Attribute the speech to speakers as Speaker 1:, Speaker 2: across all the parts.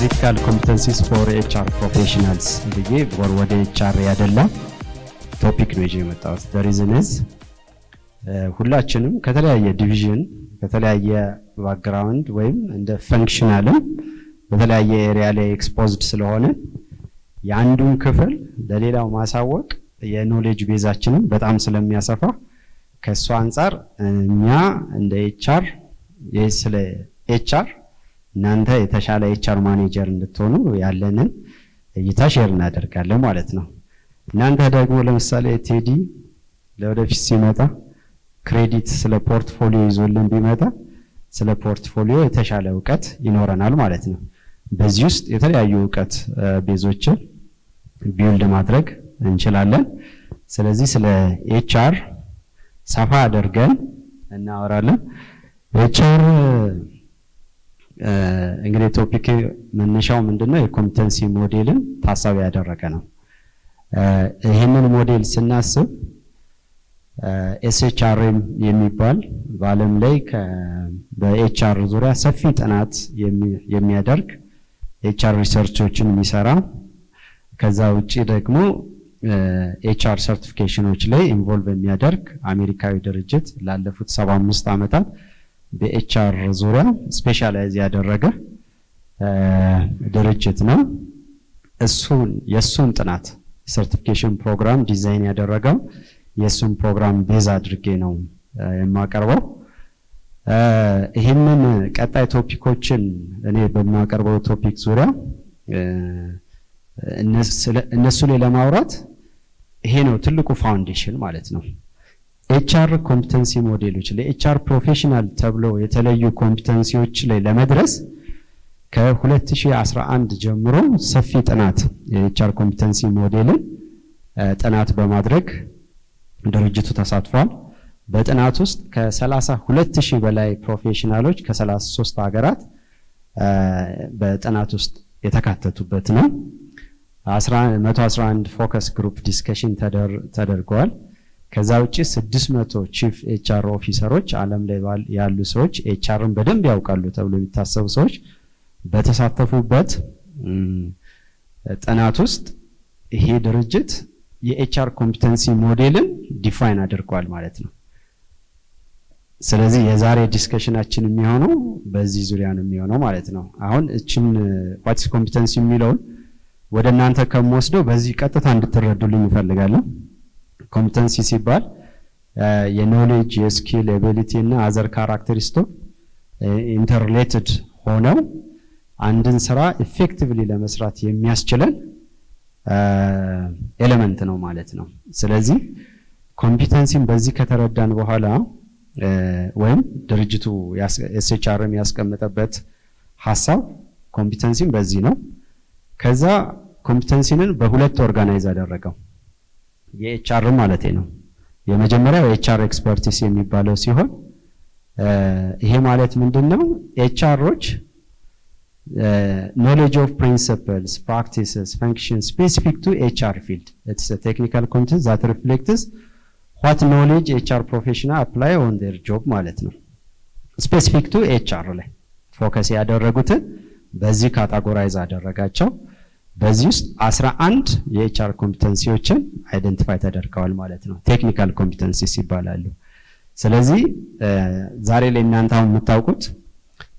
Speaker 1: Critical competencies for HR professionals ብዬ ወደ HR ያደላ topic ነው ይዤ የመጣሁት። The reason is ሁላችንም ከተለያየ division፣ ከተለያየ background ወይም እንደ functional ም በተለያየ area ላይ exposed ስለሆነ የአንዱን ክፍል ለሌላው ማሳወቅ የ knowledge base ኣችንን በጣም ስለሚያሰፋ ከእሱ አንጻር እኛ እንደ HR ስለ HR እናንተ የተሻለ HR manager እንድትሆኑ ያለንን እይታ share እናደርጋለን ማለት ነው። እናንተ ደግሞ ለምሳሌ ቴዲ ለወደፊት ሲመጣ credit ስለ portfolio ይዞልን ቢመጣ ስለ portfolio የተሻለ እውቀት ይኖረናል ማለት ነው። በዚህ ውስጥ የተለያዩ እውቀት base ኦችን build ማድረግ እንችላለን። ስለዚህ ስለ HR ሰፋ አድርገን እናወራለን። HR እንግዲህ topic መነሻው ምንድነው? የ competency model ን ታሳቢ ያደረገ ነው። ይህንን ሞዴል ስናስብ SHRM የሚባል በዓለም ላይ በ HR ዙሪያ ሰፊ ጥናት የሚያደርግ፣ HR research ኦችን የሚሰራ፣ ከዛ ውጭ ደግሞ HR certification ኦች ላይ involve የሚያደርግ አሜሪካዊ ድርጅት፣ ላለፉት 75 ዓመታት በ HR ዙሪያ specialize ያደረገ ድርጅት ነው። የእሱን ጥናት certification program design ያደረገው የእሱን ፕሮግራም base አድርጌ ነው የማቀርበው። ይህንን ቀጣይ topic ኦችን እኔ በማቀርበው topic ዙሪያ እነሱ ላይ ለማውራት ይሄ ነው ትልቁ foundation ማለት ነው። HR competency model ኦች ለ HR professional ተብሎ የተለዩ competency ዎች ላይ ለመድረስ ከ2011 ጀምሮ ሰፊ ጥናት የ HR competency model ን ጥናት በማድረግ ድርጅቱ ተሳትፏል። በጥናት ውስጥ ከ32 ሺህ በላይ professional ኦች ከ33 ሀገራት በጥናት ውስጥ የተካተቱበት ነው። 111 focus group discussion ተደርገዋል። ከዛ ውጭ 600 chief HR officer ኦች፣ ዓለም ላይ ያሉ ሰዎች፣ HR ን በደንብ ያውቃሉ ተብሎ የሚታሰቡ ሰዎች በተሳተፉበት ጥናት ውስጥ ይሄ ድርጅት የ HR competency model ን define አድርጓል ማለት ነው። ስለዚህ የዛሬ discussion ኣችን የሚሆነው በዚህ ዙሪያ ነው የሚሆነው ማለት ነው። አሁን እችን what's competency የሚለውን ወደ እናንተ ከምወስደው በዚህ ቀጥታ እንድትረዱልኝ እፈልጋለሁ። Competency ሲባል የ knowledge፣ የ skill፣ ability እና other characteristic interrelated ሆነው አንድን ስራ effectively ለመስራት የሚያስችለን element ነው ማለት ነው። ስለዚህ competency ን በዚህ ከተረዳን በኋላ ወይም ድርጅቱ SHRM ያስቀመጠበት ሀሳብ competency ን በዚህ ነው። ከዛ competency ንን በሁለት organize አደረገው፣ የ HR ማለት ነው። የመጀመሪያው HR expertise የሚባለው ሲሆን ይሄ ማለት ምንድን ነው? HR ኦች knowledge of principles, practices, function specific to HR field. It's technical content that reflects what knowledge HR professional apply on their job ማለት ነው። Specific to HR ላይ focus ያደረጉትን በዚህ categorize አደረጋቸው። በዚህ ውስጥ 11 የ HR competency ዎችን identify ተደርገዋል ማለት ነው። Technical competencies ይባላሉ። ስለዚህ ዛሬ ላይ እናንተ አሁን የምታውቁት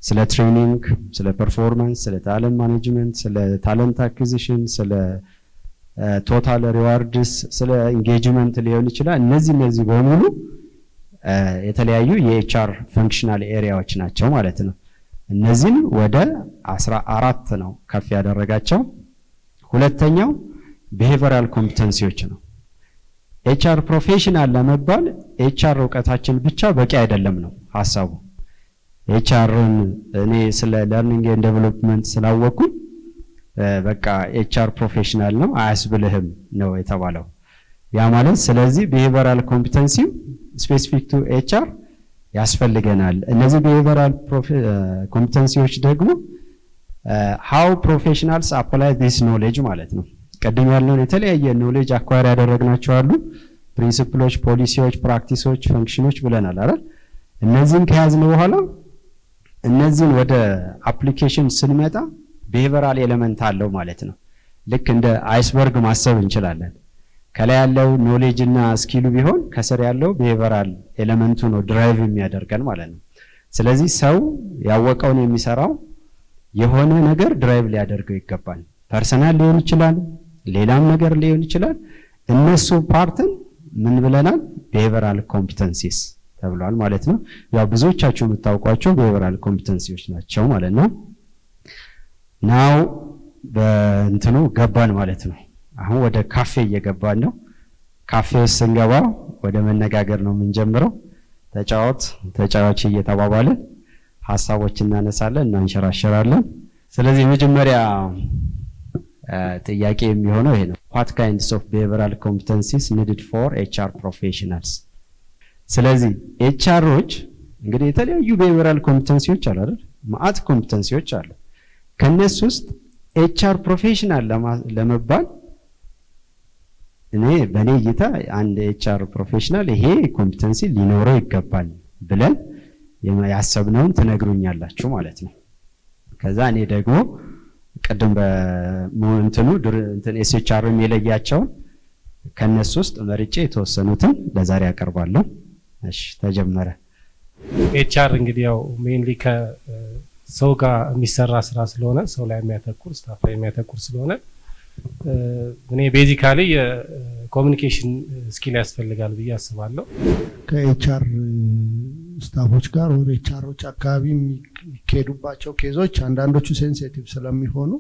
Speaker 1: ስለ training፣ ስለ performance፣ ስለ talent management፣ ስለ talent acquisition፣ ስለ total rewards፣ ስለ engagement ሊሆን ይችላል። እነዚህ በሙሉ የተለያዩ የ HR functional area ዎች ናቸው ማለት ነው። እነዚህን ወደ 14 ነው ከፍ ያደረጋቸው። ሁለተኛው behavioral competency ዎች ነው። HR professional ለመባል HR እውቀታችን ብቻ በቂ አይደለም ነው ሀሳቡ። HR ን እኔ ስለ learning and development ስላወቅኩኝ በቃ HR professional ነው አያስብልህም ነው የተባለው። ያ ማለት ስለዚህ behavioral competency specific to HR ያስፈልገናል። እነዚህ behavioral competency ዎች ደግሞ how professionals apply this knowledge ማለት ነው። ቅድም ያልነውን የተለያየ knowledge acquire ያደረግናቸው አሉ። Principle ኦች፣ ፖሊሲዎች፣ practice ኦች፣ function ኦች ብለናል አይደል? እነዚህን ከያዝን በኋላ እነዚህን ወደ application ስንመጣ Behavioral element አለው ማለት ነው። ልክ እንደ iceberg ማሰብ እንችላለን። ከላይ ያለው knowledge እና skill ኡ ቢሆን ከስር ያለው behavioral element ኡ ነው drive የሚያደርገን ማለት ነው። ስለዚህ ሰው ያወቀውን የሚሰራው የሆነ ነገር drive ሊያደርገው ይገባል። Personal ሊሆን ይችላል፣ ሌላም ነገር ሊሆን ይችላል። እነሱ part ን ምን ብለናል? Behavioral competencies ተብሏል ማለት ነው። ያው ብዙዎቻችሁ የምታውቋቸው behavioral competency ዎች ናቸው ማለት ነው። Now በእንትኑ ገባን ማለት ነው። አሁን ወደ ካፌ እየገባን ነው። ካፌ ውስጥ ስንገባ ወደ መነጋገር ነው የምንጀምረው። ተጫወት ተጫዋች እየተባባልን ሀሳቦች እናነሳለን፣ እናንሸራሸራለን። ስለዚህ የመጀመሪያ ጥያቄ የሚሆነው ይሄ ነው። What kinds of behavioral competencies needed for HR professionals? ስለዚህ HR ኦች እንግዲህ የተለያዩ behavioral competency ዎች አሉ አይደል? መአት competency ዎች አሉ። ከነሱ ውስጥ HR professional ለመባል እኔ በእኔ እይታ አንድ HR professional ይሄ competency ሊኖረው ይገባል ብለን ያሰብነውን ትነግሩኛላችሁ ማለት ነው። ከዛ እኔ ደግሞ ቅድም በእንትኑ እንትን SHR የለያቸውን ከነሱ ውስጥ መርጬ የተወሰኑትን ለዛሬ አቀርባለሁ። እሺ፣ ተጀመረ።
Speaker 2: HR እንግዲህ ያው mainly ከሰው ጋር የሚሰራ ስራ ስለሆነ፣ ሰው ላይ የሚያተኩር፣ staff ላይ የሚያተኩር ስለሆነ እኔ basically የ communication skill ያስፈልጋል ብዬ አስባለሁ።
Speaker 3: ከ HR staff ኦች ጋር ወደ HR ኦች አካባቢ የሚካሄዱባቸው case ኦች አንዳንዶቹ sensitive ስለሚሆኑ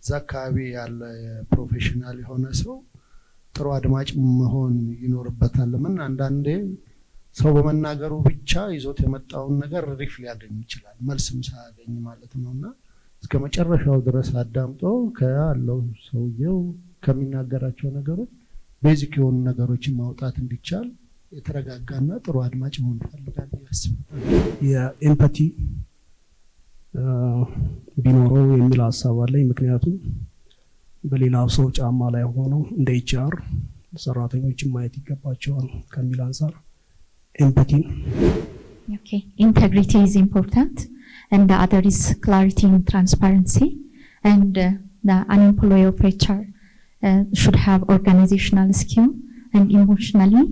Speaker 3: እዛ አካባቢ ያለ professional የሆነ ሰው ጥሩ አድማጭ መሆን ይኖርበታል። ለምን አንዳንዴ ሰው በመናገሩ ብቻ ይዞት የመጣውን ነገር relief ሊያገኝ ይችላል፣ መልስም ሳያገኝ ማለት ነው። እና እስከ መጨረሻው ድረስ አዳምጦ ከያለው ሰውየው ከሚናገራቸው ነገሮች basic የሆኑ ነገሮችን ማውጣት እንዲቻል የተረጋጋና ጥሩ አድማጭ መሆን ይፈልጋል ብዬ አስባለሁ።
Speaker 4: የ empathy ቢኖረው የሚል ሀሳብ አለኝ። ምክንያቱም በሌላው ሰው ጫማ ላይ ሆነው እንደ HR ሰራተኞችን ማየት ይገባቸዋል ከሚል አንጻር empathy ን።
Speaker 5: Okay, integrity is important, and the other is clarity and transparency. And an employee of HR should have organizational skill and emotionally,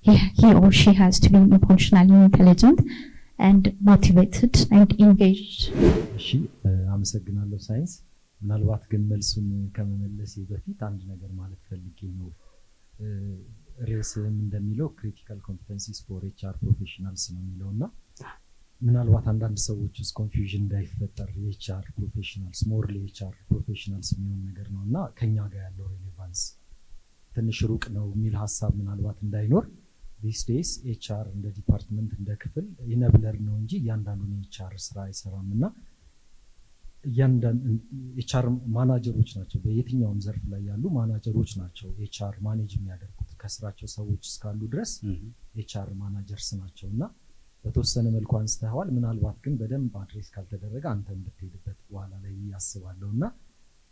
Speaker 5: he or she has to be emotionally intelligent and motivated and engaged.
Speaker 6: እሺ፣ አመሰግናለሁ ሳይንስ። ምናልባት ግን መልሱን ከመመለሴ በፊት አንድ ነገር ማለት ፈልጌ ነው። ርዕስህም እንደሚለው critical competencies for HR professionals ነው የሚለው እና ምናልባት አንዳንድ ሰዎች ውስጥ confusion እንዳይፈጠር የ HR professionals more ለ HR professionals የሚሆን ነገር ነው እና ከኛ ጋር ያለው relevance ትንሽ ሩቅ ነው የሚል ሀሳብ ምናልባት እንዳይኖር፣ these days HR እንደ department፣ እንደ ክፍል enabler ነው እንጂ እያንዳንዱን የ HR ስራ አይሰራም። እና HR manager ኦች ናቸው፣ በየትኛውም ዘርፍ ላይ ያሉ ማናጀሮች ናቸው HR manage የሚያደርጉት። ከስራቸው ሰዎች እስካሉ ድረስ HR managers ናቸው። እና በተወሰነ መልኩ አንስተዋል። ምናልባት ግን በደንብ address ካልተደረገ አንተም ብትሄድበት በኋላ ላይ ብዬ አስባለሁ። እና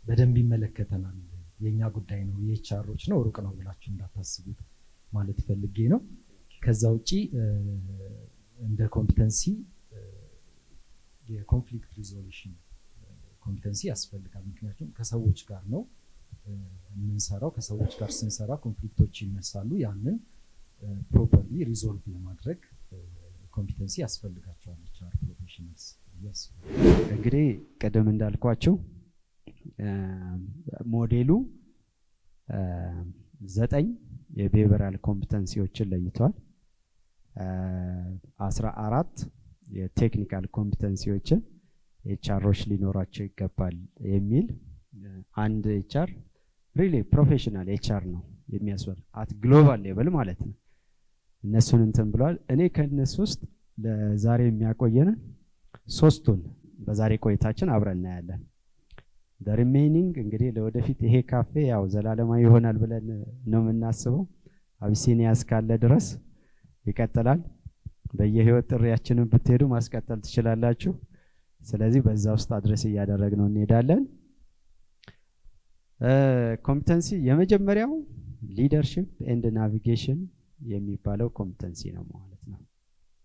Speaker 6: በደንብ ይመለከተናል፣ የእኛ ጉዳይ ነው፣ የ HR ኦች ነው፣ ሩቅ ነው ብላችሁ እንዳታስቡት ማለት ፈልጌ ነው። ከዛ ውጪ እንደ competency የ conflict resolution competency ያስፈልጋል። ምክንያቱም ከሰዎች ጋር ነው የምንሰራው። ከሰዎች ጋር ስንሰራ conflict ኦች ይነሳሉ። ያንን properly resolve የማድረግ competency ያስፈልጋቸዋል HR professionals።
Speaker 1: እንግዲህ ቅድም እንዳልኳቸው ሞዴሉ 9 የ behavioral competency ዎችን ለይቷል። 14 የ technical competency ዎችን HR ኦች ሊኖራቸው ይገባል የሚል፣ አንድ HR really professional HR ነው የሚያስብል at global level ማለት ነው። እነሱን እንትን ብለዋል። እኔ ከእነሱ ውስጥ ለዛሬ የሚያቆየንን ሶስቱን በዛሬ ቆይታችን አብረን እናያለን። Remaining እንግዲህ ለወደፊት ይሄ ካፌ ያው ዘላለማዊ ይሆናል ብለን ነው የምናስበው። አቢሲኒያ እስካለ ድረስ ይቀጥላል። በየህይወት ጥሪያችንን ብትሄዱ ማስቀጠል ትችላላችሁ። ስለዚህ በዛ ውስጥ address እያደረግነው እንሄዳለን። Competency የመጀመሪያው leadership and navigation የሚባለው competency ነው ማለት ነው።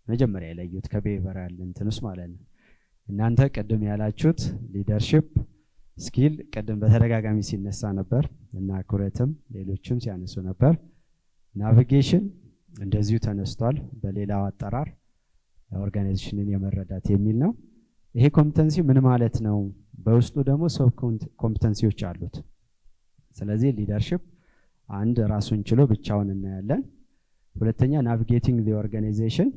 Speaker 1: መጀመሪያ የለዩት ከ behavioral እንትን ውስጥ ማለት ነው። እናንተ ቅድም ያላችሁት leadership skill ቅድም በተደጋጋሚ ሲነሳ ነበር እና ኩረትም ሌሎችም ሲያነሱ ነበር። Navigation እንደዚሁ ተነስቷል። በሌላው አጠራር organization ን የመረዳት የሚል ነው። ይሄ competency ምን ማለት ነው? በውስጡ ደግሞ sub competency ዎች አሉት። ስለዚህ leadership አንድ ራሱን ችሎ ብቻውን እናያለን። ሁለተኛ navigating the organization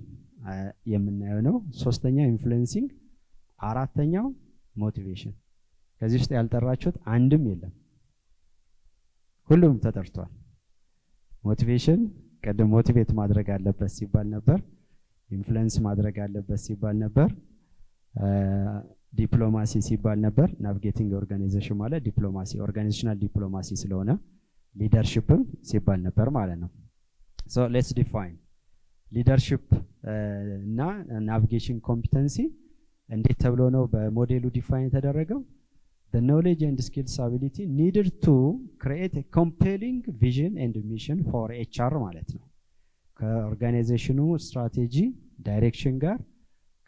Speaker 1: የምናየው ነው። ሶስተኛ influencing፣ አራተኛው motivation። ከዚህ ውስጥ ያልጠራችሁት አንድም የለም፣ ሁሉም ተጠርቷል። Motivation ቅድም motivate ማድረግ አለበት ሲባል ነበር። Influence ማድረግ አለበት ሲባል ነበር። ዲፕሎማሲ ሲባል ነበር። Navigating organization ማለት diplomacy፣ organizational diplomacy ስለሆነ leadership ም ሲባል ነበር ማለት ነው። So let's define leadership እና navigation competency እንዴት ተብሎ ነው በሞዴሉ define የተደረገው? The knowledge and skills ability needed to create a compelling vision and mission for HR ማለት ነው። ከ organization ኑ strategy direction ጋር፣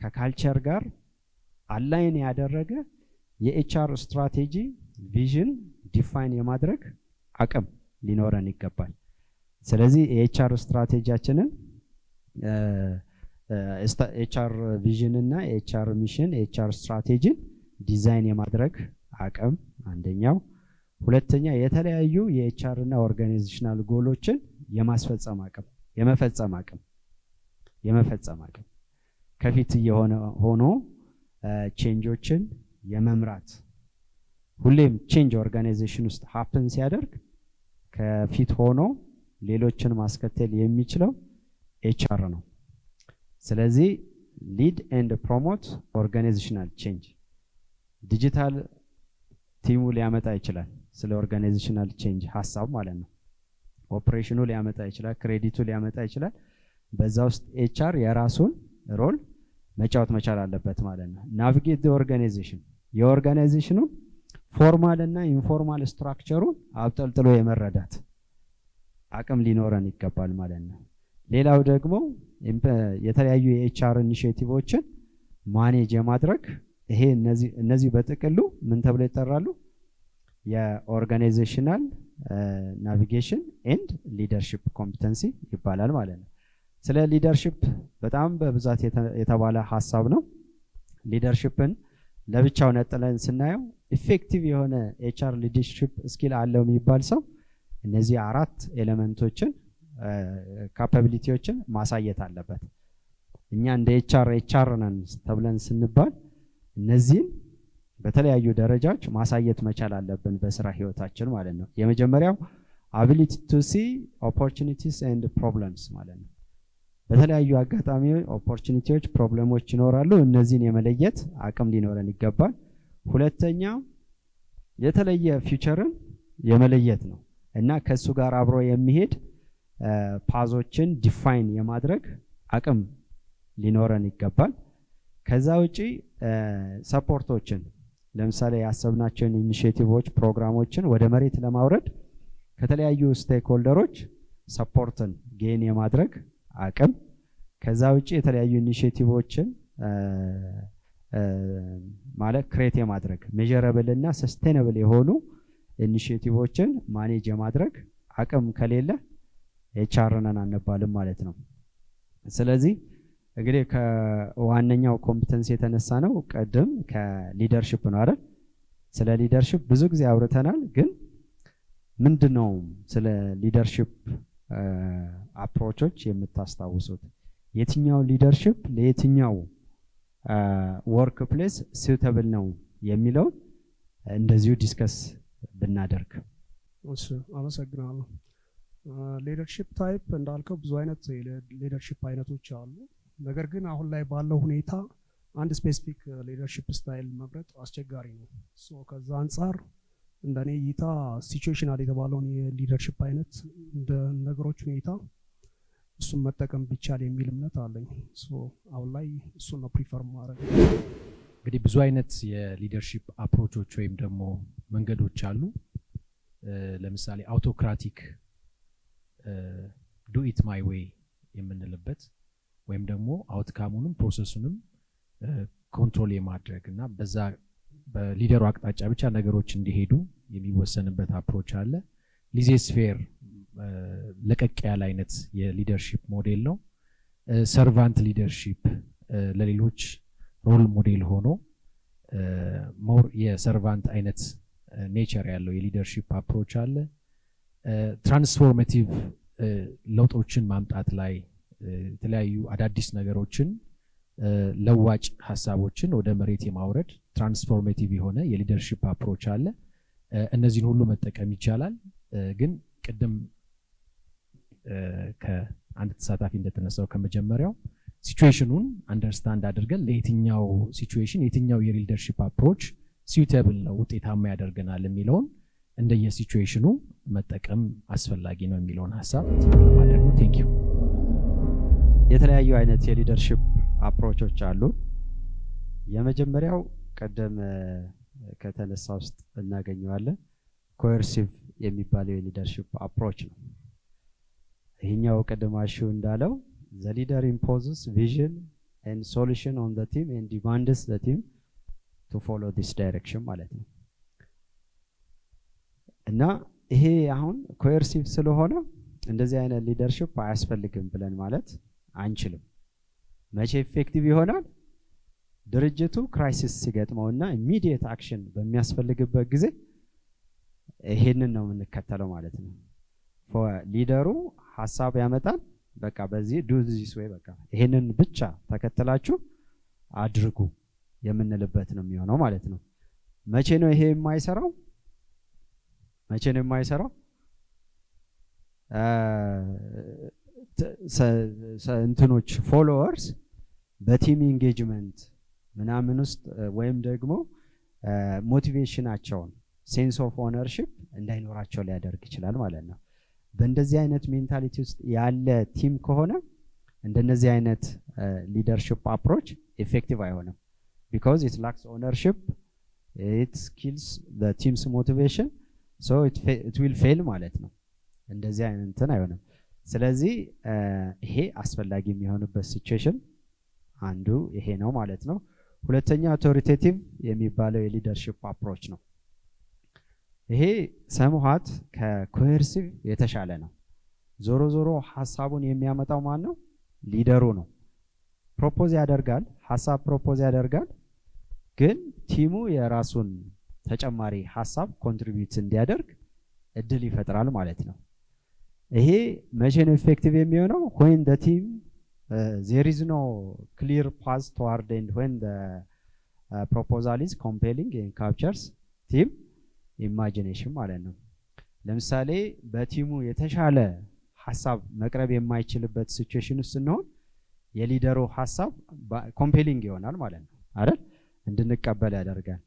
Speaker 1: ከ culture ጋር align ያደረገ የ HR strategy vision define የማድረግ አቅም ሊኖረን ይገባል። ስለዚህ የ HR strategy ያችንን፣ HR vision እና HR mission፣ HR strategy ን design የማድረግ አቅም አንደኛው። ሁለተኛ የተለያዩ የ HR እና organizational goal ኦችን የማስፈጸም አቅም፣ የመፈጸም አቅም፣ ከፊት የሆነ ሆኖ change ኦችን የመምራት፣ ሁሌም change organization ውስጥ happen ሲያደርግ ከፊት ሆኖ ሌሎችን ማስከተል የሚችለው HR ነው። ስለዚህ lead and promote organizational change፣ digital team ኡ ሊያመጣ ይችላል። ስለ organizational change ሀሳብ ማለት ነው። ኦፕሬሽኑ ሊያመጣ ይችላል፣ credit ኡ ሊያመጣ ይችላል። በዛ ውስጥ HR የራሱን role መጫወት መቻል አለበት ማለት ነው። Navigate organization፣ የ organization ኑን formal እና informal structure ኡን አብጠልጥሎ የመረዳት አቅም ሊኖረን ይገባል ማለት ነው። ሌላው ደግሞ የተለያዩ የ HR initiative ኦችን manage የማድረግ፣ ይሄ እነዚህ በጥቅሉ ምን ተብለው ይጠራሉ? የ organizational navigation and leadership competency ይባላል ማለት ነው። ስለ leadership በጣም በብዛት የተባለ ሀሳብ ነው። Leadership ን ለብቻው ነጥለን ስናየው effective የሆነ HR leadership skill አለው የሚባል ሰው እነዚህ አራት element ኦችን፣ capability ዎችን ማሳየት አለበት። እኛ እንደ HR HR ነን ተብለን ስንባል እነዚህን በተለያዩ ደረጃዎች ማሳየት መቻል አለብን በስራ ህይወታችን ማለት ነው። የመጀመሪያው ability to see opportunities and problems ማለት ነው። በተለያዩ አጋጣሚ opportunity ዎች፣ problem ኦች ይኖራሉ። እነዚህን የመለየት አቅም ሊኖረን ይገባል። ሁለተኛ የተለየ feature ን የመለየት ነው እና ከእሱ ጋር አብሮ የሚሄድ path ኦችን define የማድረግ አቅም ሊኖረን ይገባል። ከዛ ውጪ support ኦችን፣ ለምሳሌ ያሰብናቸውን initiative ኦች፣ ፕሮግራሞችን ወደ መሬት ለማውረድ ከተለያዩ stakeholder ኦች support ን gain የማድረግ አቅም፣ ከዛ ውጪ የተለያዩ initiative ኦችን ማለት create የማድረግ፣ measurable እና sustainable የሆኑ initiative ኦችን manage የማድረግ አቅም ከሌለ HR ነን አንባልም ማለት ነው። ስለዚህ እንግዲህ ከዋነኛው competency የተነሳ ነው። ቅድም ከ leadership ነው አይደል? ስለ leadership ብዙ ጊዜ አውርተናል። ግን ምንድን ነው ስለ leadership approach ኦች የምታስታውሱት? የትኛው leadership ለየትኛው workplace suitable ነው የሚለውን እንደዚሁ discuss ብናደርግ።
Speaker 4: እሺ፣ አመሰግናለሁ። Leadership type እንዳልከው ብዙ አይነት የ leadership አይነቶች አሉ። ነገር ግን አሁን ላይ ባለው ሁኔታ አንድ specific leadership style መምረጥ አስቸጋሪ ነው። So ከዛ አንጻር እንደኔ እይታ situational የተባለውን የ leadership አይነት እንደ ነገሮች ሁኔታ እሱን መጠቀም ቢቻል የሚል እምነት አለኝ። So አሁን ላይ እሱን ነው prefer ማድረግ።
Speaker 6: እንግዲህ ብዙ አይነት የ leadership approach ኦች ወይም ደግሞ መንገዶች አሉ። ለምሳሌ autocratic፣ do it my way የምንልበት ወይም ደግሞ outcome ኡንም process ኡንም
Speaker 7: Control የማድረግ እና በዛ በ leader ኡ አቅጣጫ ብቻ ነገሮች እንዲሄዱ የሚወሰንበት approach አለ። Laissez-faire ለቀቅ ያለ አይነት የ leadership model ነው። Servant leadership ለሌሎች role model ሆኖ more የ servant አይነት nature ያለው የ leadership approach አለ። Transformative ለውጦችን ማምጣት ላይ የተለያዩ አዳዲስ ነገሮችን፣ ለዋጭ ሀሳቦችን ወደ መሬት የማውረድ transformative የሆነ የ leadership approach አለ። እነዚህን ሁሉ መጠቀም ይቻላል። ግን ቅድም ከአንድ ተሳታፊ እንደተነሳው ከመጀመሪያው situation ኑን understand አድርገን ለየትኛው situation የትኛው የ leadership approach suitable ነው፣ ውጤታማ ያደርገናል የሚለውን እንደየ situation ኑ መጠቀም አስፈላጊ ነው የሚለውን ሀሳብ ለማድረግ ነው። Thank you።
Speaker 1: የተለያዩ አይነት የ leadership approach ኦች አሉ። የመጀመሪያው ቀደም ከተነሳ ውስጥ እናገኘዋለን፣ coercive የሚባለው የ leadership approach ነው። ይህኛው ቅድም አሹ እንዳለው the leader imposes vision and solution on the team and demands the team to follow this direction ማለት ነው። እና ይሄ አሁን coercive ስለሆነ እንደዚህ አይነት leadership አያስፈልግም ብለን ማለት አንችልም። መቼ effective ይሆናል? ድርጅቱ crisis ሲገጥመውና immediate action በሚያስፈልግበት ጊዜ ይሄንን ነው የምንከተለው ማለት ነው። Leader ኡ ሀሳብ ያመጣል። በቃ በዚህ do this way፣ በቃ ይሄንን ብቻ ተከትላችሁ አድርጉ የምንልበት ነው የሚሆነው ማለት ነው። መቼ ነው ይሄ የማይሰራው? መቼ ነው የማይሰራው? እንትኖች followers በ team engagement ምናምን ውስጥ ወይም ደግሞ motivation ኣቸውን፣ sense of ownership እንዳይኖራቸው ሊያደርግ ይችላል ማለት ነው። በእንደዚህ አይነት mentality ውስጥ ያለ team ከሆነ እንደነዚህ አይነት leadership approach effective አይሆንም። Because it lacks ownership, it kills team's motivation, so it will fail ማለት ነው። እንደዚህ አይነት እንትን አይሆንም። ስለዚህ ይሄ አስፈላጊ የሚሆንበት situation አንዱ ይሄ ነው ማለት ነው። ሁለተኛ authoritative የሚባለው የ leadership approach ነው። ይሄ somewhat ከ coercive የተሻለ ነው። ዞሮ ዞሮ ሀሳቡን የሚያመጣው ማን ነው? Leader ኡ ነው። Propose ያደርጋል፣ ሀሳብ propose ያደርጋል። ግን team ኡ የራሱን ተጨማሪ ሀሳብ contribute እንዲያደርግ እድል ይፈጥራል ማለት ነው። ይሄ መቼ ነው effective የሚሆነው? When the team there is no clear path toward and when the proposal is compelling and captures team imagination ማለት ነው። ለምሳሌ በ team ኡ የተሻለ ሀሳብ መቅረብ የማይችልበት situation ውስጥ ስንሆን የ leader ኡ ሀሳብ compelling ይሆናል ማለት ነው አይደል? እንድንቀበል ያደርጋል።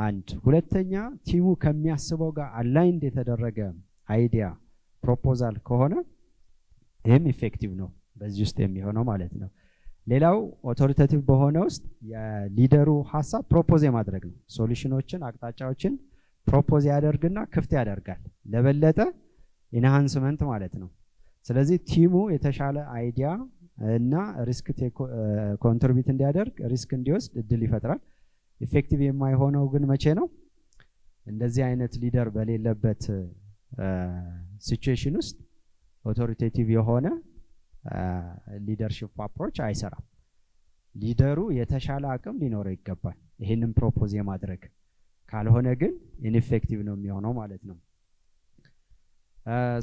Speaker 1: አንድ ሁለተኛ team ኡ ከሚያስበው ጋር aligned የተደረገ idea proposal ከሆነ ይህም effective ነው በዚህ ውስጥ የሚሆነው ማለት ነው። ሌላው authoritative በሆነ ውስጥ የ leader ኡ ሀሳብ propose የማድረግ ነው። Solution ኦችን፣ አቅጣጫዎችን propose ያደርግና ክፍት ያደርጋል ለበለጠ enhancement ማለት ነው። ስለዚህ team ኡ የተሻለ idea እና risk contribute እንዲያደርግ፣ risk እንዲወስድ እድል ይፈጥራል። Effective የማይሆነው ግን መቼ ነው? እንደዚህ አይነት leader በሌለበት situation ውስጥ authoritative የሆነ leadership approach አይሰራም። Leader ኡ የተሻለ አቅም ሊኖረው ይገባል ይሄንን propose የማድረግ፣ ካልሆነ ግን ineffective ነው የሚሆነው ማለት ነው።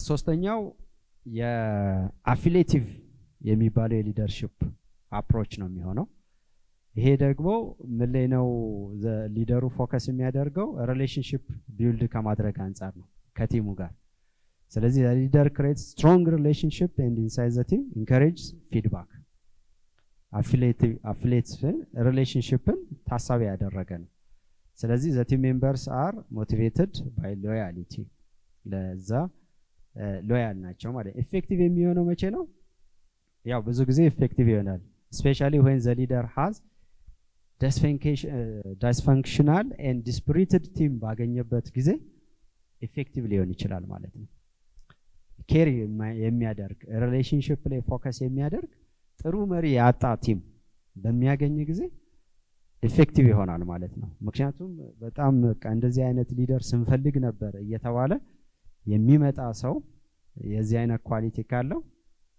Speaker 1: ሶስተኛው የ affiliative የሚባለው የ leadership approach ነው የሚሆነው። ይሄ ደግሞ ምን ላይ ነው leader ኡ focus የሚያደርገው? Relationship build ከማድረግ አንጻር ነው ከ team ኡ ጋር። ስለዚህ leader create strong relationship and inside the team encourage feedback፣ affiliate relationship ን ታሳቢ ያደረገ ነው። ስለዚህ the team members are motivated by loyalty፣ ለዛ loyal ናቸው ማለት። Effective የሚሆነው መቼ ነው? ያው ብዙ ጊዜ effective ይሆናል especially when the leader has dysfunctional and dispirited team ባገኘበት ጊዜ effective ሊሆን ይችላል ማለት ነው። Care የሚያደርግ፣ relationship ላይ focus የሚያደርግ ጥሩ መሪ ያጣ team በሚያገኝ ጊዜ Effective ይሆናል ማለት ነው። ምክንያቱም በጣም በቃ እንደዚህ አይነት leader ስንፈልግ ነበር እየተባለ የሚመጣ ሰው የዚህ አይነት quality ካለው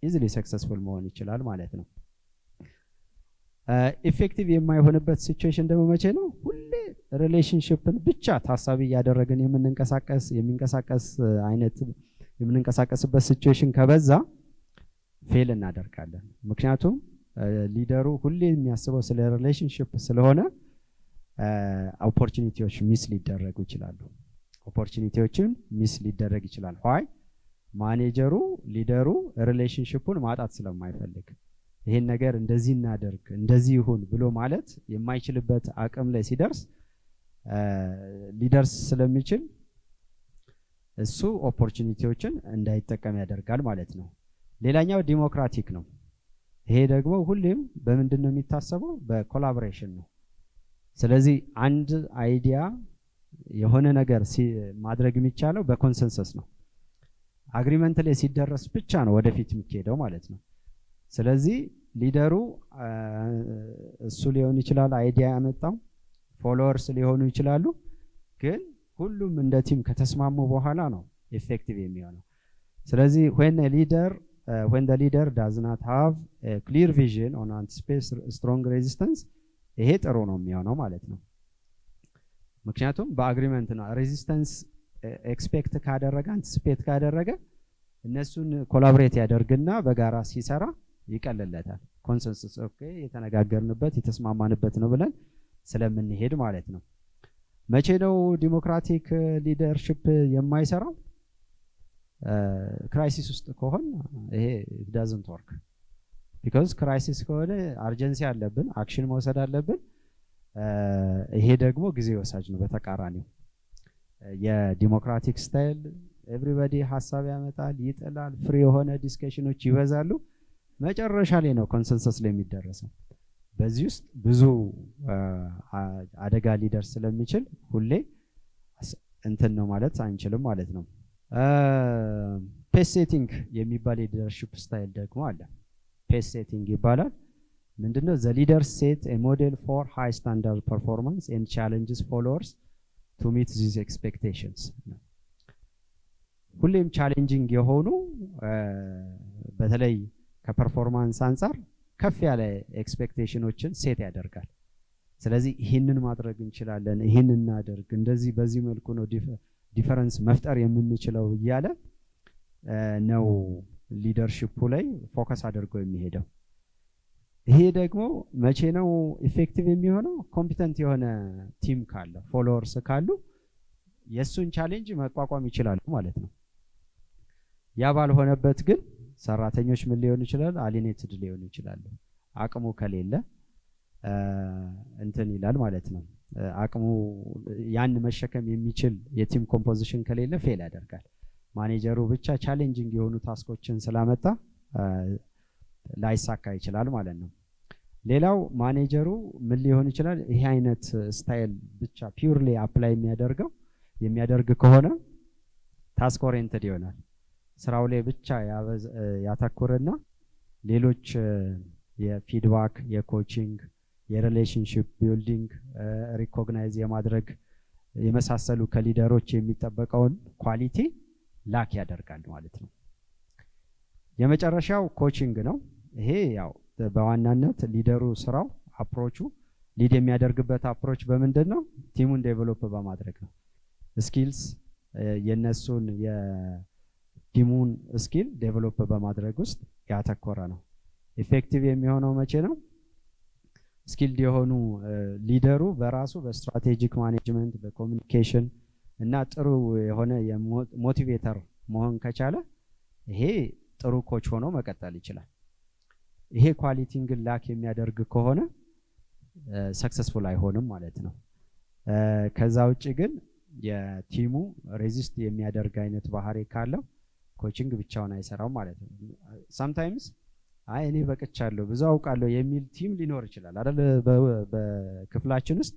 Speaker 1: easily successful መሆን ይችላል ማለት ነው። Effective የማይሆንበት situation ደግሞ መቼ ነው? ሁሌ relationship ን ብቻ ታሳቢ እያደረግን የሚንቀሳቀስ አይነት የምንንቀሳቀስበት situation ከበዛ fail እናደርጋለን። ምክንያቱም leader ኡ ሁሌ የሚያስበው ስለ relationship ስለሆነ opportunity ዎች miss ሊደረጉ ይችላሉ። Opportunity ዎችን miss ሊደረግ ይችላል። Why? Manager ኡ leader ኡ relationship ኡን ማጣት ስለማይፈልግ ይሄን ነገር እንደዚህ እናደርግ፣ እንደዚህ ይሁን ብሎ ማለት የማይችልበት አቅም ላይ ሊደርስ ስለሚችል እሱ opportunity ዎችን እንዳይጠቀም ያደርጋል ማለት ነው። ሌላኛው ዲሞክራቲክ ነው። ይሄ ደግሞ ሁሌም በምንድን ነው የሚታሰበው? በ collaboration ነው። ስለዚህ አንድ idea የሆነ ነገር ማድረግ የሚቻለው በ consensus ነው። Agreement ላይ ሲደረስ ብቻ ነው ወደፊት የሚኬደው ማለት ነው። ስለዚህ leader ኡ እሱ ሊሆን ይችላል idea ያመጣው፣ followers ሊሆኑ ይችላሉ። ግን ሁሉም እንደ team ከተስማሙ በኋላ ነው effective የሚሆነው። ስለዚህ when the leader does not have a clear vision or anticipate strong resistance፣ ይሄ ጥሩ ነው የሚሆነው ማለት ነው። ምክንያቱም በ agreement ነው። Resistance expect ካደረገ፣ anticipate ካደረገ እነሱን collaborate ያደርግና በጋራ ሲሰራ ይቀልለታል። Consensus okay የተነጋገርንበት፣ የተስማማንበት ነው ብለን ስለምንሄድ ማለት ነው። መቼ ነው democratic leadership የማይሰራው? Crisis ውስጥ ከሆን ይሄ doesn't work because crisis ከሆነ urgency አለብን፣ action መውሰድ አለብን። ይሄ ደግሞ ጊዜ ወሳጅ ነው። በተቃራኒው የ democratic style everybody ሀሳብ ያመጣል፣ ይጥላል፣ free የሆነ discussion ኖች ይበዛሉ። መጨረሻ ላይ ነው consensus ላይ የሚደረሰው። በዚህ ውስጥ ብዙ አደጋ ሊደርስ ስለሚችል ሁሌ እንትን ነው ማለት አንችልም ማለት ነው። Pace setting የሚባል የ leadership style ደግሞ አለ። Pace setting ይባላል። ምንድነው? The leader set model for high standard performance and challenges followers to meet these expectations። ሁሌም challenging የሆኑ፣ በተለይ ከ performance አንጻር ከፍ ያለ expectation ኖችን set ያደርጋል። ስለዚህ ይህንን ማድረግ እንችላለን፣ ይህን እናደርግ፣ እንደዚህ በዚህ መልኩ ነው difference መፍጠር የምንችለው እያለ ነው leadership ኡ ላይ focus አድርጎ የሚሄደው። ይሄ ደግሞ መቼ ነው effective የሚሆነው? Competent የሆነ team ካለ፣ followers ካሉ የእሱን challenge መቋቋም ይችላሉ ማለት ነው። ያ ባልሆነበት ግን ሰራተኞች ምን ሊሆኑ ይችላል? Alienated ሊሆኑ ይችላሉ። አቅሙ ከሌለ እንትን ይላል ማለት ነው። አቅሙ ያን መሸከም የሚችል የ team composition ከሌለ fail ያደርጋል። ማኔጀሩ ብቻ challenging የሆኑ task ኦችን ስላመጣ ላይሳካ ይችላል ማለት ነው። ሌላው ማኔጀሩ ምን ሊሆን ይችላል? ይሄ አይነት style ብቻ purely apply የሚያደርግ ከሆነ task oriented ይሆናል። ስራው ላይ ብቻ ያተኩርና ሌሎች የ feedback፣ የ coaching፣ የ relationship building፣ recognize የማድረግ የመሳሰሉ ከ leader ኦች የሚጠበቀውን quality lack ያደርጋል ማለት ነው። የመጨረሻው coaching ነው። ይሄ ያው በዋናነት leader ኡ ስራው approach ኡ lead የሚያደርግበት approach በምንድን ነው? Team ኡን develop በማድረግ ነው። Skills የነሱን የ team ኡን skill develop በማድረግ ውስጥ ያተኮረ ነው። Effective የሚሆነው መቼ ነው? Skilled የሆኑ leader ኡ በራሱ በ strategic management፣ በ communication እና ጥሩ የሆነ የ motivator መሆን ከቻለ ይሄ ጥሩ coach ሆኖ መቀጠል ይችላል። ይሄ quality ን ግን lack የሚያደርግ ከሆነ successful አይሆንም ማለት ነው። ከዛ ውጭ ግን የ team ኡ resist የሚያደርግ አይነት ባህሪ ካለው coaching ብቻውን አይሰራም ማለት ነው። Sometimes አይ እኔ በቅቻለሁ፣ ብዙ አውቃለሁ የሚል team ሊኖር ይችላል አይደል? በክፍላችን ውስጥ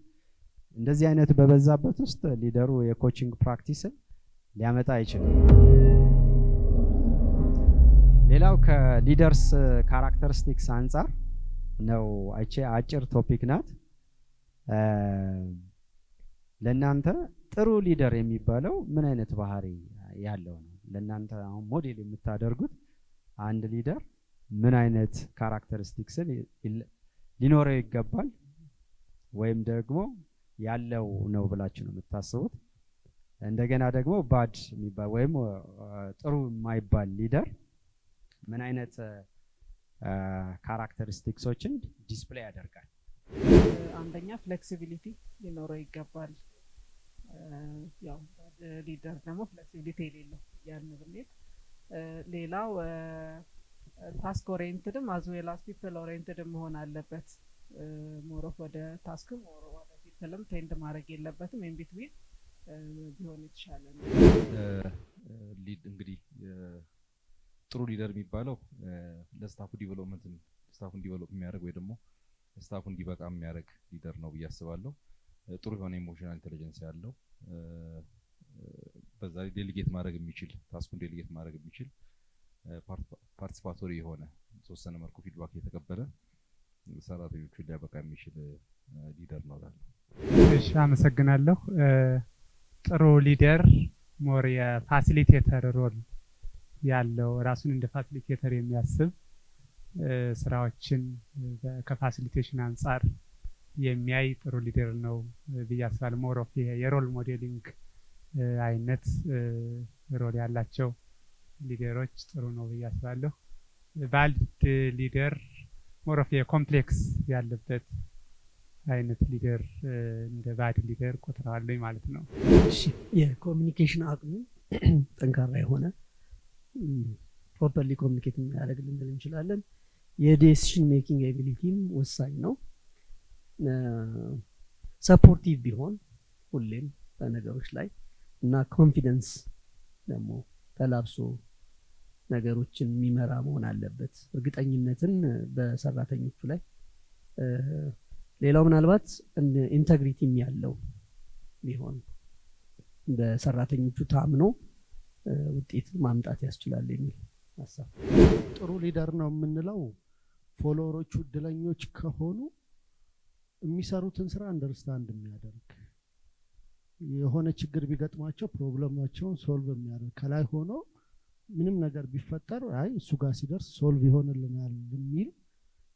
Speaker 1: እንደዚህ አይነት በበዛበት ውስጥ leader ኡ የ coaching practice ን ሊያመጣ አይችልም። ሌላው ከ leaders characteristics አንጻር ነው። አይቼ አጭር topic ናት። ለእናንተ ጥሩ leader የሚባለው ምን አይነት ባህሪ ያለው ነው? ለእናንተ አሁን ሞዴል የምታደርጉት አንድ leader ምን አይነት characteristics ን ሊኖረው ይገባል ወይም ደግሞ ያለው ነው ብላችሁ ነው የምታስቡት? እንደገና ደግሞ bad የሚባል ወይም ጥሩ የማይባል leader ምን አይነት characteristics ኦችን display ያደርጋል?
Speaker 8: አንደኛ flexibility ሊኖረው ይገባል። ያው leader ደግሞ flexibility የሌለው እያልን ብንሄድ፣ ሌላው task oriented ም as well as people oriented ም መሆን አለበት። More of ወደ task ም more ወደ people ም tend ማድረግ የለበትም። In between ቢሆን የተሻለ ነው።
Speaker 9: Lead እንግዲህ ጥሩ leader የሚባለው ለ staff ኡ development ን staff ኡን develop የሚያደርግ ወይ ደግሞ staff ኡ እንዲበቃ የሚያደርግ leader ነው ብዬ አስባለሁ። ጥሩ የሆነ emotional intelligence ያለው፣ በዛ ላይ delegate ማድረግ የሚችል፣ task ኡን delegate ማድረግ የሚችል፣ participatory የሆነ፣ የተወሰነ መልኩ feedback እየተቀበለ ሰራተኞቹን ሊያበቃ የሚችል leader ነው እላለሁ።
Speaker 10: እሺ፣ አመሰግናለሁ። ጥሩ leader more የ facilitator role ያለው፣ ራሱን እንደ facilitator የሚያስብ፣ ስራዎችን ከ facilitation አንጻር የሚያይ ጥሩ leader ነው ብዬ አስባለሁ። More of የ role modeling አይነት role ያላቸው leader ኦች ጥሩ ነው ብዬ አስባለሁ። Bad leader more of የ complex ያለበት አይነት leader እንደ bad leader ቆጥረዋለኝ ማለት ነው።
Speaker 11: እሺ፣ የ communication አቅሙ ጠንካራ የሆነ፣ properly communicate የሚያደርግ ልንል እንችላለን። የ decision making ability ም ወሳኝ ነው። Supportive ቢሆን ሁሌም በነገሮች ላይ እና confidence ደግሞ ተላብሶ ነገሮችን የሚመራ መሆን አለበት። እርግጠኝነትን በሰራተኞቹ ላይ። ሌላው ምናልባት integrity ም ያለው ቢሆን በሰራተኞቹ ታምኖ ውጤት ማምጣት ያስችላል የሚል ሀሳብ።
Speaker 3: ጥሩ leader ነው የምንለው follower ኦቹ እድለኞች ከሆኑ የሚሰሩትን ስራ understand የሚያደርግ፣ የሆነ ችግር ቢገጥማቸው problem ኣቸውን solve የሚያደርግ፣ ከላይ ሆኖ ምንም ነገር ቢፈጠር አይ እሱ ጋር ሲደርስ solve ይሆንልናል የሚል፣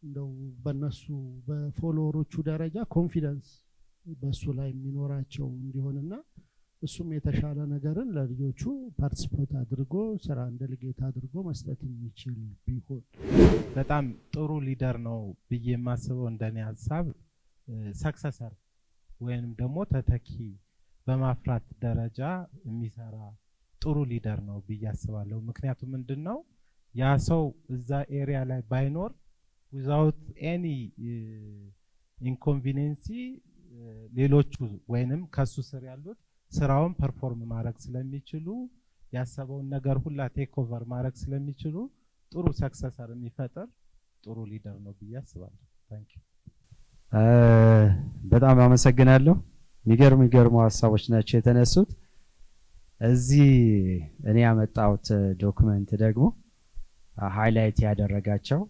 Speaker 3: እንደው በነሱ በ follower ኦቹ ደረጃ confidence በእሱ ላይ የሚኖራቸው እንዲሆንና እሱም የተሻለ ነገርን ለልጆቹ participate አድርጎ ስራ delegate አድርጎ መስጠት የሚችል ቢሆን።
Speaker 12: በጣም ጥሩ leader ነው ብዬ የማስበው እንደኔ ሀሳብ successor ወይንም ደግሞ ተተኪ በማፍራት ደረጃ የሚሰራ ጥሩ leader ነው ብዬ አስባለሁ። ምክንያቱም ምንድን ነው፣ ያ ሰው እዛ area ላይ ባይኖር without any inconveniency ሌሎቹ ወይንም ከሱ ስር ያሉት ስራውን perform ማድረግ ስለሚችሉ፣ ያሰበውን ነገር ሁላ take over ማድረግ ስለሚችሉ ጥሩ successor የሚፈጥር ጥሩ leader ነው ብዬ አስባለሁ። Thank you።
Speaker 1: በጣም አመሰግናለሁ። የሚገርሙ የሚገርሙ ሀሳቦች ናቸው የተነሱት። እዚህ እኔ ያመጣሁት document ደግሞ highlight ያደረጋቸው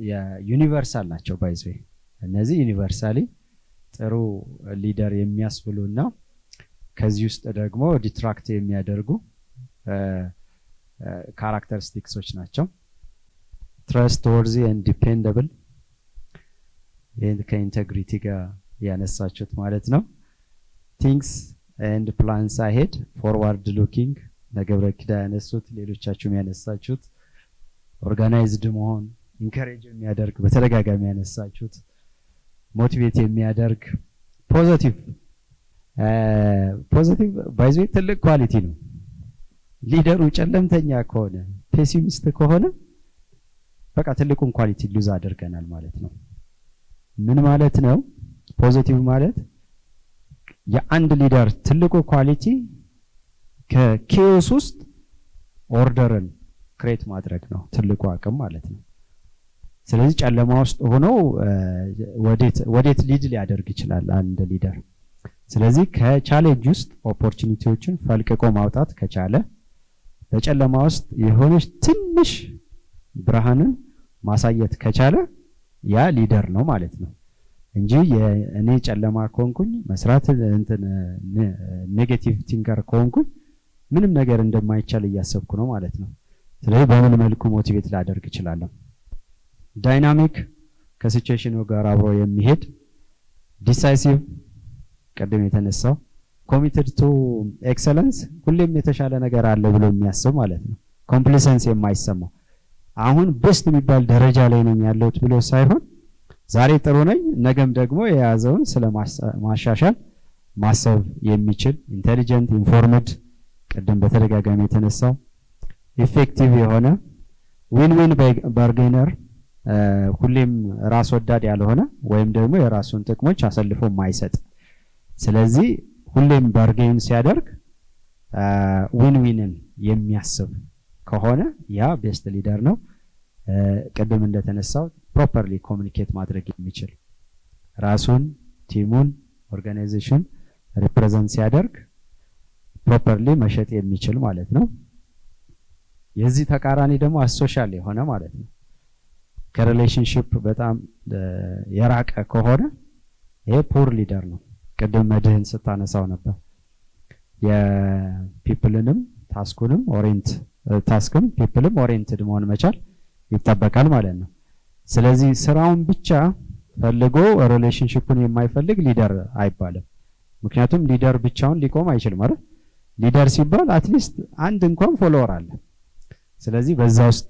Speaker 1: የ universal ናቸው። By the way እነዚህ universally ጥሩ leader የሚያስብሉ እና ከዚህ ውስጥ ደግሞ detract የሚያደርጉ characteristics ኦች ናቸው። Trustworthy and dependable፣ ይህን ከ integrity ጋር ያነሳችሁት ማለት ነው። Thinks and plans ahead፣ forward looking፣ ለገብረ ኪዳ ያነሱት፣ ሌሎቻችሁም ያነሳችሁት፣ organized መሆን፣ encourage የሚያደርግ፣ በተደጋጋሚ ያነሳችሁት፣ motivate የሚያደርግ፣ positive። Positive by the way ትልቅ quality ነው። Leader ኡ ጨለምተኛ ከሆነ፣ pessimist ከሆነ በቃ ትልቁን quality lose አድርገናል ማለት ነው። ምን ማለት ነው? Positive ማለት የአንድ leader ትልቁ quality ከ chaos ውስጥ order ን create ማድረግ ነው፣ ትልቁ አቅም ማለት ነው። ስለዚህ ጨለማ ውስጥ ሆኖ ወዴት lead ሊያደርግ ይችላል አንድ leader? ስለዚህ ከ challenge ውስጥ opportunity ዎችን ፈልቅቆ ማውጣት ከቻለ፣ በጨለማ ውስጥ የሆነች ትንሽ ብርሃንን ማሳየት ከቻለ ያ leader ነው ማለት ነው። እንጂ እኔ ጨለማ ከሆንኩኝ፣ መስራት እንትን negative thinker ከሆንኩኝ ምንም ነገር እንደማይቻል እያሰብኩ ነው ማለት ነው። ስለዚህ በምን መልኩ motivate ላደርግ እችላለሁ? Dynamic፣ ከ situation ኑ ጋር አብሮ የሚሄድ፣ decisive፣ ቅድም የተነሳው፣ committed to excellence፣ ሁሌም የተሻለ ነገር አለ ብሎ የሚያስብ ማለት ነው። Complacence የማይሰማው፣ አሁን best የሚባል ደረጃ ላይ ነኝ ያለሁት ብሎ ሳይሆን ዛሬ ጥሩ ነኝ፣ ነገም ደግሞ የያዘውን ስለ ማሻሻል ማሰብ የሚችል፣ intelligent፣ informed፣ ቅድም በተደጋጋሚ የተነሳው፣ effective የሆነ፣ win win bargainer፣ ሁሌም ራስ ወዳድ ያልሆነ ወይም ደግሞ የራሱን ጥቅሞች አሳልፎ የማይሰጥ፣ ስለዚህ ሁሌም bargain ሲያደርግ win win ን የሚያስብ ከሆነ ያ best leader ነው። ቅድም እንደተነሳው properly communicate ማድረግ የሚችል፣ ራሱን፣ team ኡን፣ organization represent ሲያደርግ properly መሸጥ የሚችል ማለት ነው። የዚህ ተቃራኒ ደግሞ asocial የሆነ ማለት ነው። ከ relationship በጣም የራቀ ከሆነ ይሄ poor leader ነው። ቅድም መድህን ስታነሳው ነበር። የፒፕልንም ታስኩንም ኦሪንት ታስክም ፒፕልም ኦሪየንትድ መሆን መቻል ይጠበቃል ማለት ነው። ስለዚህ ስራውን ብቻ ፈልጎ relationship ኡን የማይፈልግ leader አይባልም። ምክንያቱም leader ብቻውን ሊቆም አይችልም አይደል? Leader ሲባል at least አንድ እንኳን follower አለ። ስለዚህ በዛ ውስጥ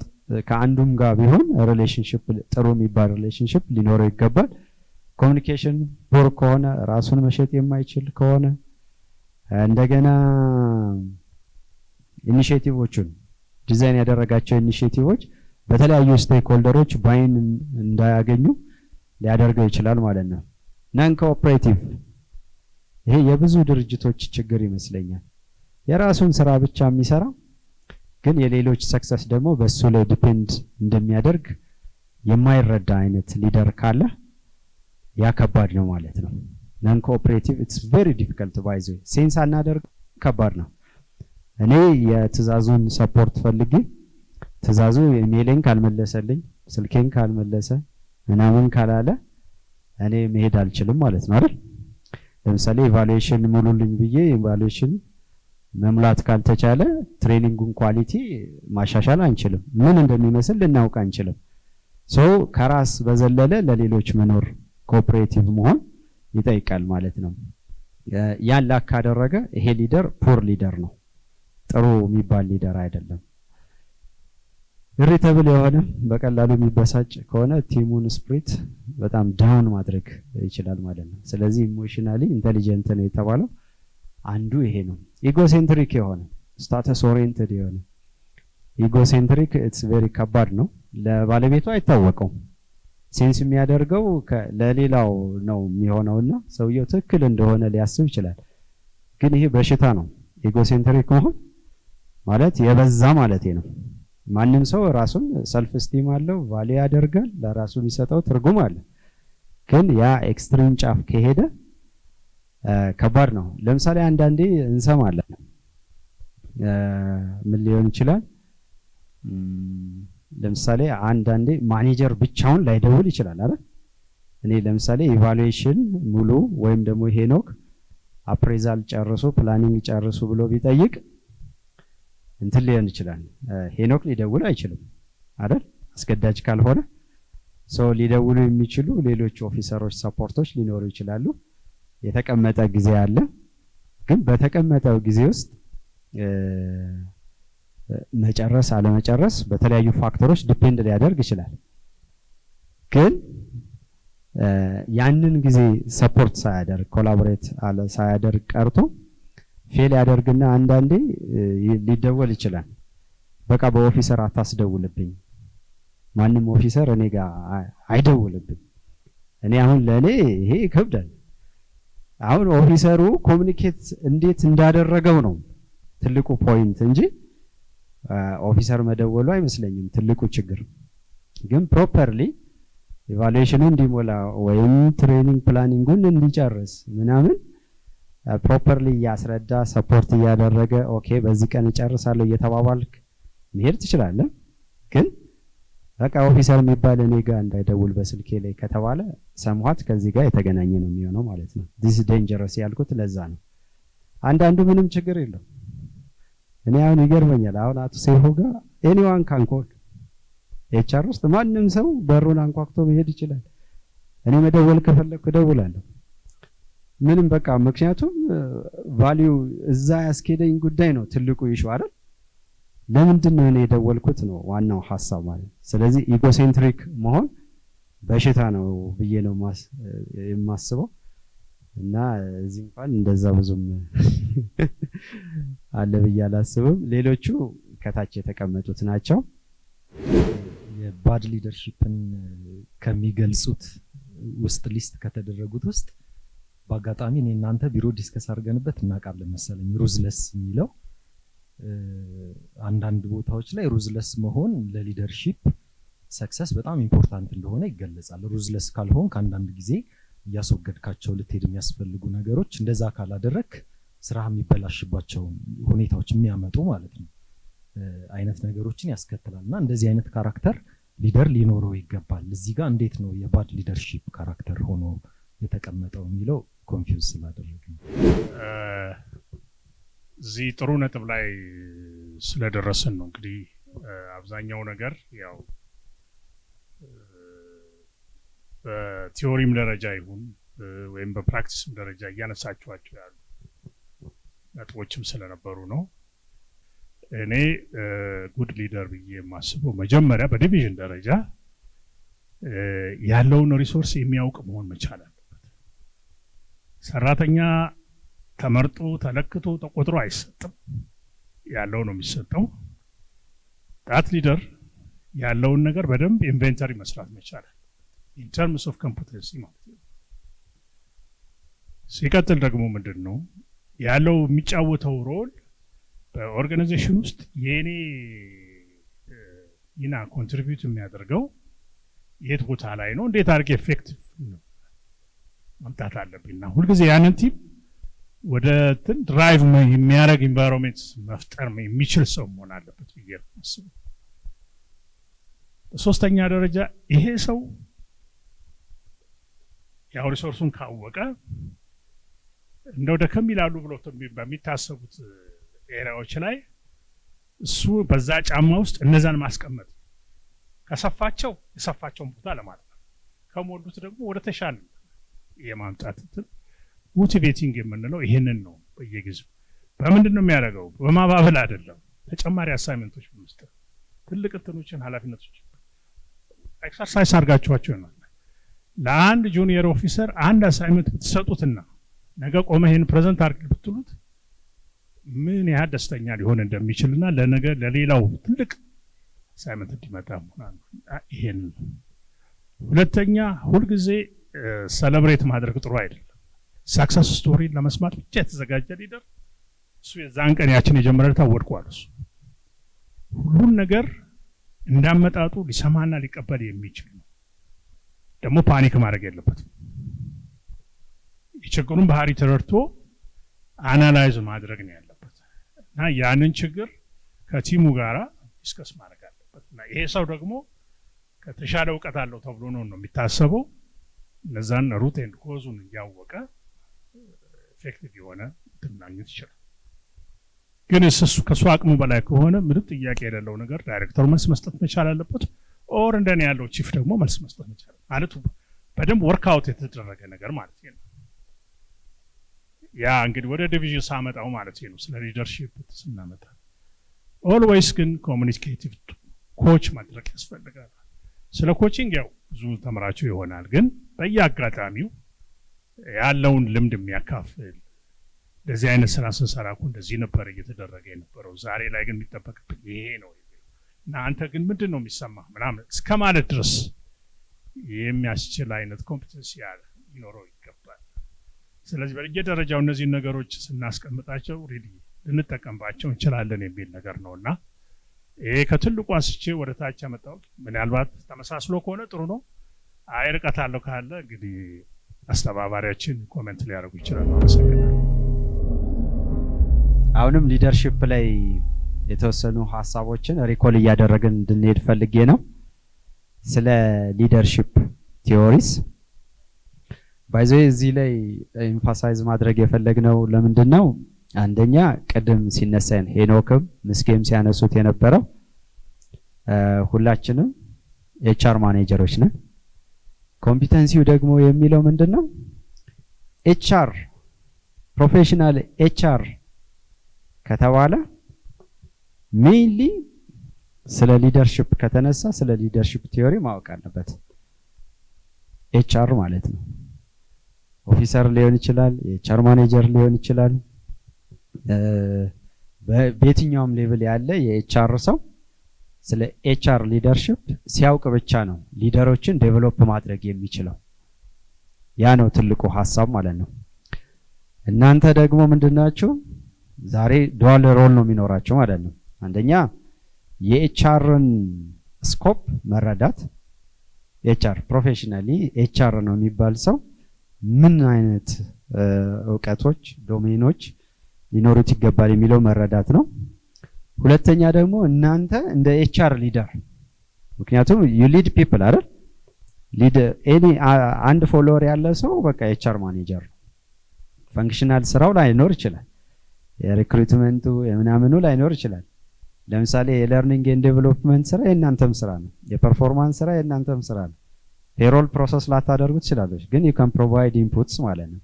Speaker 1: ከአንዱም ጋር ቢሆን relationship፣ ጥሩ የሚባል relationship ሊኖረው ይገባል። Communication poor ከሆነ፣ ራሱን መሸጥ የማይችል ከሆነ፣ እንደገና initiative ኦቹን ዲዛይን ያደረጋቸው initiative ኦች በተለያዩ stakeholder ኦች buy-in እንዳያገኙ ሊያደርገው ይችላል ማለት ነው። Non cooperative፣ ይሄ የብዙ ድርጅቶች ችግር ይመስለኛል። የራሱን ስራ ብቻ የሚሰራ ግን የሌሎች success ደግሞ በሱ ላይ depend እንደሚያደርግ የማይረዳ አይነት leader ካለ ያ ከባድ ነው ማለት ነው። Non cooperative, it's very difficult, by the way፣ sense አናደርግ ከባድ ነው። እኔ የትእዛዙን support ፈልጌ ትእዛዙ ኢሜይሌን ካልመለሰልኝ፣ ስልኬን ካልመለሰ፣ ምናምን ካላለ እኔ መሄድ አልችልም ማለት ነው አይደል? ለምሳሌ evaluation ሙሉልኝ ብዬ evaluation መሙላት ካልተቻለ training ኡን quality ማሻሻል አንችልም። ምን እንደሚመስል ልናውቅ አንችልም። So ከራስ በዘለለ ለሌሎች መኖር፣ cooperative መሆን ይጠይቃል ማለት ነው። ያን lack ካደረገ ይሄ leader poor leader ነው፣ ጥሩ የሚባል leader አይደለም። Irritable የሆነ፣ በቀላሉ የሚበሳጭ ከሆነ team ኡን spirit በጣም down ማድረግ ይችላል ማለት ነው። ስለዚህ emotionally intelligent ነው የተባለው አንዱ ይሄ ነው። Egocentric የሆነ፣ status oriented የሆነ፣ egocentric it's very ከባድ ነው። ለባለቤቱ አይታወቀውም። Sense የሚያደርገው ለሌላው ነው የሚሆነውና ሰውየው ትክክል እንደሆነ ሊያስብ ይችላል። ግን ይሄ በሽታ ነው። Egocentric መሆን ማለት የበዛ ማለት ነው። ማንም ሰው ራሱን self esteem አለው፣ value ያደርጋል፣ ለራሱ የሚሰጠው ትርጉም አለ። ግን ያ extreme ጫፍ ከሄደ ከባድ ነው። ለምሳሌ አንዳንዴ እንሰማለን። ምን ሊሆን ይችላል? ለምሳሌ አንዳንዴ ማኔጀር ብቻውን ላይደውል ይችላል አይደል? እኔ ለምሳሌ evaluation ሙሉ ወይም ደግሞ ሄኖክ appraisal ጨርሱ፣ planning ጨርሱ ብሎ ቢጠይቅ እንትን ሊሆን ይችላል። ሄኖክ ሊደውል አይችልም አይደል? አስገዳጅ ካልሆነ። So ሊደውሉ የሚችሉ ሌሎች officer ኦች፣ support ኦች ሊኖሩ ይችላሉ። የተቀመጠ ጊዜ አለ። ግን በተቀመጠው ጊዜ ውስጥ መጨረስ አለመጨረስ በተለያዩ factor ኦች depend ሊያደርግ ይችላል። ግን ያንን ጊዜ support ሳያደርግ፣ collaborate ሳያደርግ ቀርቶ fail ያደርግና አንዳንዴ ሊደወል ይችላል። በቃ በ officer አታስደውልብኝ፣ ማንም officer እኔ ጋር አይደውልብኝ። እኔ አሁን ለእኔ ይሄ ይከብዳል። አሁን officer ኡ communicate እንዴት እንዳደረገው ነው ትልቁ point እንጂ officer መደወሉ አይመስለኝም ትልቁ ችግር። ግን properly evaluation ኑ እንዲሞላ ወይም training planning ኡን እንዲጨርስ ምናምን properly እያስረዳ፣ support እያደረገ፣ okay በዚህ ቀን እጨርሳለሁ እየተባባልክ መሄድ ትችላለህ። ግን በቃ officer የሚባል እኔ ጋር እንዳይደውል በስልኬ ላይ ከተባለ somewhat ከዚህ ጋር የተገናኘ ነው የሚሆነው ማለት ነው። This dangerous ያልኩት ለዛ ነው። አንዳንዱ ምንም ችግር የለው። እኔ አሁን ይገርመኛል። አሁን አቶ ሴፎ ጋር anyone can call፣ HR ውስጥ ማንም ሰው በሩን አንኳኩቶ መሄድ ይችላል። እኔ መደወል ከፈለግኩ እደውላለሁ። ምንም በቃ ምክንያቱም value እዛ ያስኬደኝ ጉዳይ ነው ትልቁ issue አይደል? ለምንድን ነው እኔ የደወልኩት ነው ዋናው ሀሳብ ማለት። ስለዚህ egocentric መሆን በሽታ ነው ብዬ ነው የማስበው። እና እዚህ እንኳን እንደዛ ብዙም አለ ብዬ አላስብም። ሌሎቹ ከታች የተቀመጡት ናቸው።
Speaker 6: የ bad leadership ን ከሚገልጹት ውስጥ list ከተደረጉት ውስጥ በአጋጣሚ እኔ እናንተ ቢሮ discuss አድርገንበት እናውቃለን መሰለኝ። Ruthless የሚለው፣ አንዳንድ ቦታዎች ላይ ruthless መሆን ለ leadership success በጣም important እንደሆነ ይገለጻል። Ruthless ካልሆንክ አንዳንድ ጊዜ እያስወገድካቸው ልትሄድ የሚያስፈልጉ ነገሮች እንደዛ ካላደረክ ስራ የሚበላሽባቸው ሁኔታዎች የሚያመጡ ማለት ነው አይነት ነገሮችን ያስከትላል። እና እንደዚህ አይነት character leader ሊኖረው ይገባል። እዚህ ጋር እንዴት ነው የ bad leadership character ሆኖ የተቀመጠው የሚለው confuse ስላደረገ ነው።
Speaker 13: እዚህ ጥሩ ነጥብ ላይ ስለደረስን ነው። እንግዲህ አብዛኛው ነገር ያው በ theory ም ደረጃ ይሁን ወይም በ practice ም ደረጃ እያነሳችኋቸው ያሉ ነጥቦችም ስለነበሩ ነው። እኔ good leader ብዬ የማስበው መጀመሪያ በ division ደረጃ ያለውን resource የሚያውቅ መሆን መቻል አለበት። ሰራተኛ ተመርጦ፣ ተለክቶ፣ ተቆጥሮ አይሰጥም። ያለው ነው የሚሰጠው። That leader ያለውን ነገር በደንብ inventory መስራት መቻል አለበት። In terms of competency ማለት ነው። ሲቀጥል ደግሞ ምንድን ነው ያለው የሚጫወተው role በ organization ውስጥ፣ የኔ ሚና contribute የሚያደርገው የት ቦታ ላይ ነው፣ እንዴት አድርጌ effective ማምጣት አለብኝ እና ሁልጊዜ ያንን team ወደ እንትን drive የሚያደርግ environment መፍጠር የሚችል ሰው መሆን አለበት ብዬ ነው የማስበው። በሶስተኛ ደረጃ ይሄ ሰው ያው resource ኡን ካወቀ እንደው ደከም ይላሉ ብሎ በሚታሰቡት area ዎች ላይ እሱ በዛ ጫማ ውስጥ እነዛን ማስቀመጥ፣ ከሰፋቸው የሰፋቸውን ቦታ ለማለት ነው፣ ከሞሉት ደግሞ ወደ ተሻለ የማምጣት እንትን motivating የምንለው ይሄንን ነው። በየጊዜው በምንድን ነው የሚያደርገው? በማባበል አይደለም። ተጨማሪ assignment ኦች በመስጠት፣ ትልቅ እንትኖችን ኃላፊነቶች exercise አድርጋችኋቸው ይሆናል። ለአንድ junior officer አንድ assignment ብትሰጡትና ነገ ቆመ ይሄን present አድርግ ብትሉት ምን ያህል ደስተኛ ሊሆን እንደሚችልና ለነገ ለሌላው ትልቅ assignment እንዲመጣ ይሄን። ሁለተኛ ሁልጊዜ celebrate ማድረግ ጥሩ አይደለም። Success story ለመስማት ብቻ የተዘጋጀ leader እሱ የዛን ቀን ያችን የጀመረታ ወድቋል። እሱ ሁሉን ነገር እንዳመጣጡ ሊሰማና ሊቀበል የሚችል ነው። ደግሞ panic ማድረግ የለበትም። የችግሩን ባህሪ ተረድቶ analyze ማድረግ ነው ያለበት እና ያንን ችግር ከ team ኡ ጋራ discuss ማድረግ አለበት እና ይሄ ሰው ደግሞ ከተሻለ እውቀት አለው ተብሎ ነው የሚታሰበው። እነዛን root and cause ኡን እያወቀ effective የሆነ እንትን ማግኘት ይችላል። ግን እሱ ከእሱ አቅሙ በላይ ከሆነ ምንም ጥያቄ የሌለው ነገር ዳይሬክተሩ መልስ መስጠት መቻል አለበት። Or እንደኔ ያለው chief ደግሞ መልስ መስጠት መቻል ማለት በደንብ work out የተደረገ ነገር ማለት ነው። ያ እንግዲህ ወደ division ሳመጣው ማለት ነው። ስለ leadership ስናመጣ always ግን communicative coach ማድረግ ያስፈልጋል። ስለ coaching ያው ብዙ ተምራችሁ ይሆናል። ግን በየአጋጣሚው ያለውን ልምድ የሚያካፍል፣ እንደዚህ አይነት ስራ ስንሰራ እኮ እንደዚህ ነበር እየተደረገ የነበረው፣ ዛሬ ላይ ግን የሚጠበቅብን ይሄ ነው እና አንተ ግን ምንድን ነው የሚሰማህ ምናምን እስከ ማለት ድረስ የሚያስችል አይነት competency ሊኖረው ይገባል። ስለዚህ በየደረጃው እነዚህን ነገሮች ስናስቀምጣቸው really ልንጠቀምባቸው እንችላለን የሚል ነገር ነው። እና ይሄ ከትልቁ አንስቼ ወደ ታች ያመጣሁት ምናልባት ተመሳስሎ ከሆነ ጥሩ ነው። አይ ርቀት አለው ካለ እንግዲህ አስተባባሪያችን comment ሊያደርጉ ይችላሉ። አመሰግናለሁ።
Speaker 1: አሁንም leadership ላይ የተወሰኑ ሀሳቦችን recall እያደረግን እንድንሄድ ፈልጌ ነው። ስለ leadership theories by the way እዚህ ላይ emphasize ማድረግ የፈለግነው ለምንድን ነው? አንደኛ ቅድም ሲነሳን ሄኖክም ምስጌም ሲያነሱት የነበረው ሁላችንም HR manager ኦች ነን። Competency ው ደግሞ የሚለው ምንድን ነው? HR professional HR ከተባለ mainly ስለ leadership ከተነሳ ስለ leadership theory ማወቅ አለበት። HR ማለት ነው። Officer ሊሆን ይችላል፣ የ HR manager ሊሆን ይችላል። በየትኛውም level ያለ የ HR ሰው ስለ HR leadership ሲያውቅ ብቻ ነው leader ኦችን develop ማድረግ የሚችለው። ያ ነው ትልቁ ሀሳብ ማለት ነው። እናንተ ደግሞ ምንድናችሁ? ዛሬ dual role ነው የሚኖራችሁ ማለት ነው። አንደኛ የ HR ን scope መረዳት፣ HR professionally HR ነው የሚባል ሰው ምን አይነት እውቀቶች፣ domain ኦች ሊኖሩት ይገባል የሚለው መረዳት ነው። ሁለተኛ ደግሞ እናንተ እንደ HR leader፣ ምክንያቱም you lead people አይደል? Lead any አንድ follower ያለ ሰው በቃ HR manager ነው። Functional ስራው ላይኖር ይችላል። የ recruitment ኡ የምናምኑ ላይኖር ይችላል። ለምሳሌ የ learning and development ስራ የእናንተም ስራ ነው። የ performance ስራ የእናንተም ስራ ነው። Payroll process ላታደርጉ ትችላላችሁ፣ ግን you can provide inputs ማለት ነው።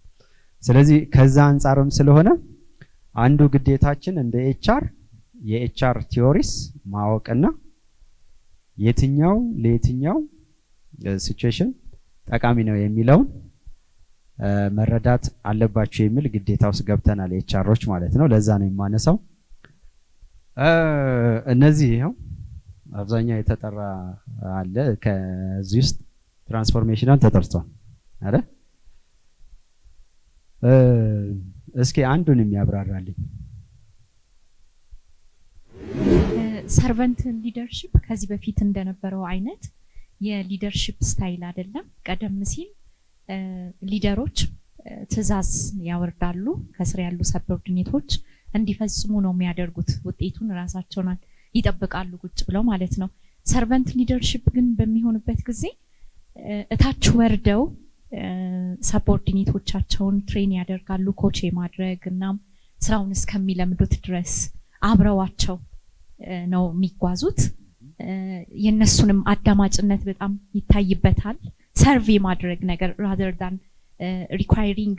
Speaker 1: ስለዚህ ከዛ አንጻርም ስለሆነ አንዱ ግዴታችን እንደ HR የ HR theories ማወቅና የትኛው ለየትኛው situation ጠቃሚ ነው የሚለውን መረዳት አለባችሁ የሚል ግዴታ ውስጥ ገብተናል HR ኦች ማለት ነው። ለዛ ነው የማነሳው። እነዚህ ይኸው አብዛኛው የተጠራ አለ። ከዚህ ውስጥ transformational ተጠርቷል አይደል? እስኪ አንዱን የሚያብራራልኝ።
Speaker 5: Servant leadership ከዚህ በፊት እንደነበረው አይነት የ leadership style አይደለም። ቀደም ሲል leader ኦች ትዕዛዝ ያወርዳሉ፣ ከስር ያሉ subordinate ኦች እንዲፈጽሙ ነው የሚያደርጉት። ውጤቱን ራሳቸውን ይጠብቃሉ ቁጭ ብለው ማለት ነው። Servant leadership ግን በሚሆንበት ጊዜ እታች ወርደው subordinate ኦቻቸውን train ያደርጋሉ፣ coach የማድረግ፣ እናም ስራውን እስከሚለምዱት ድረስ አብረዋቸው ነው የሚጓዙት። የእነሱንም አዳማጭነት በጣም ይታይበታል። Serve የማድረግ ነገር rather than requiring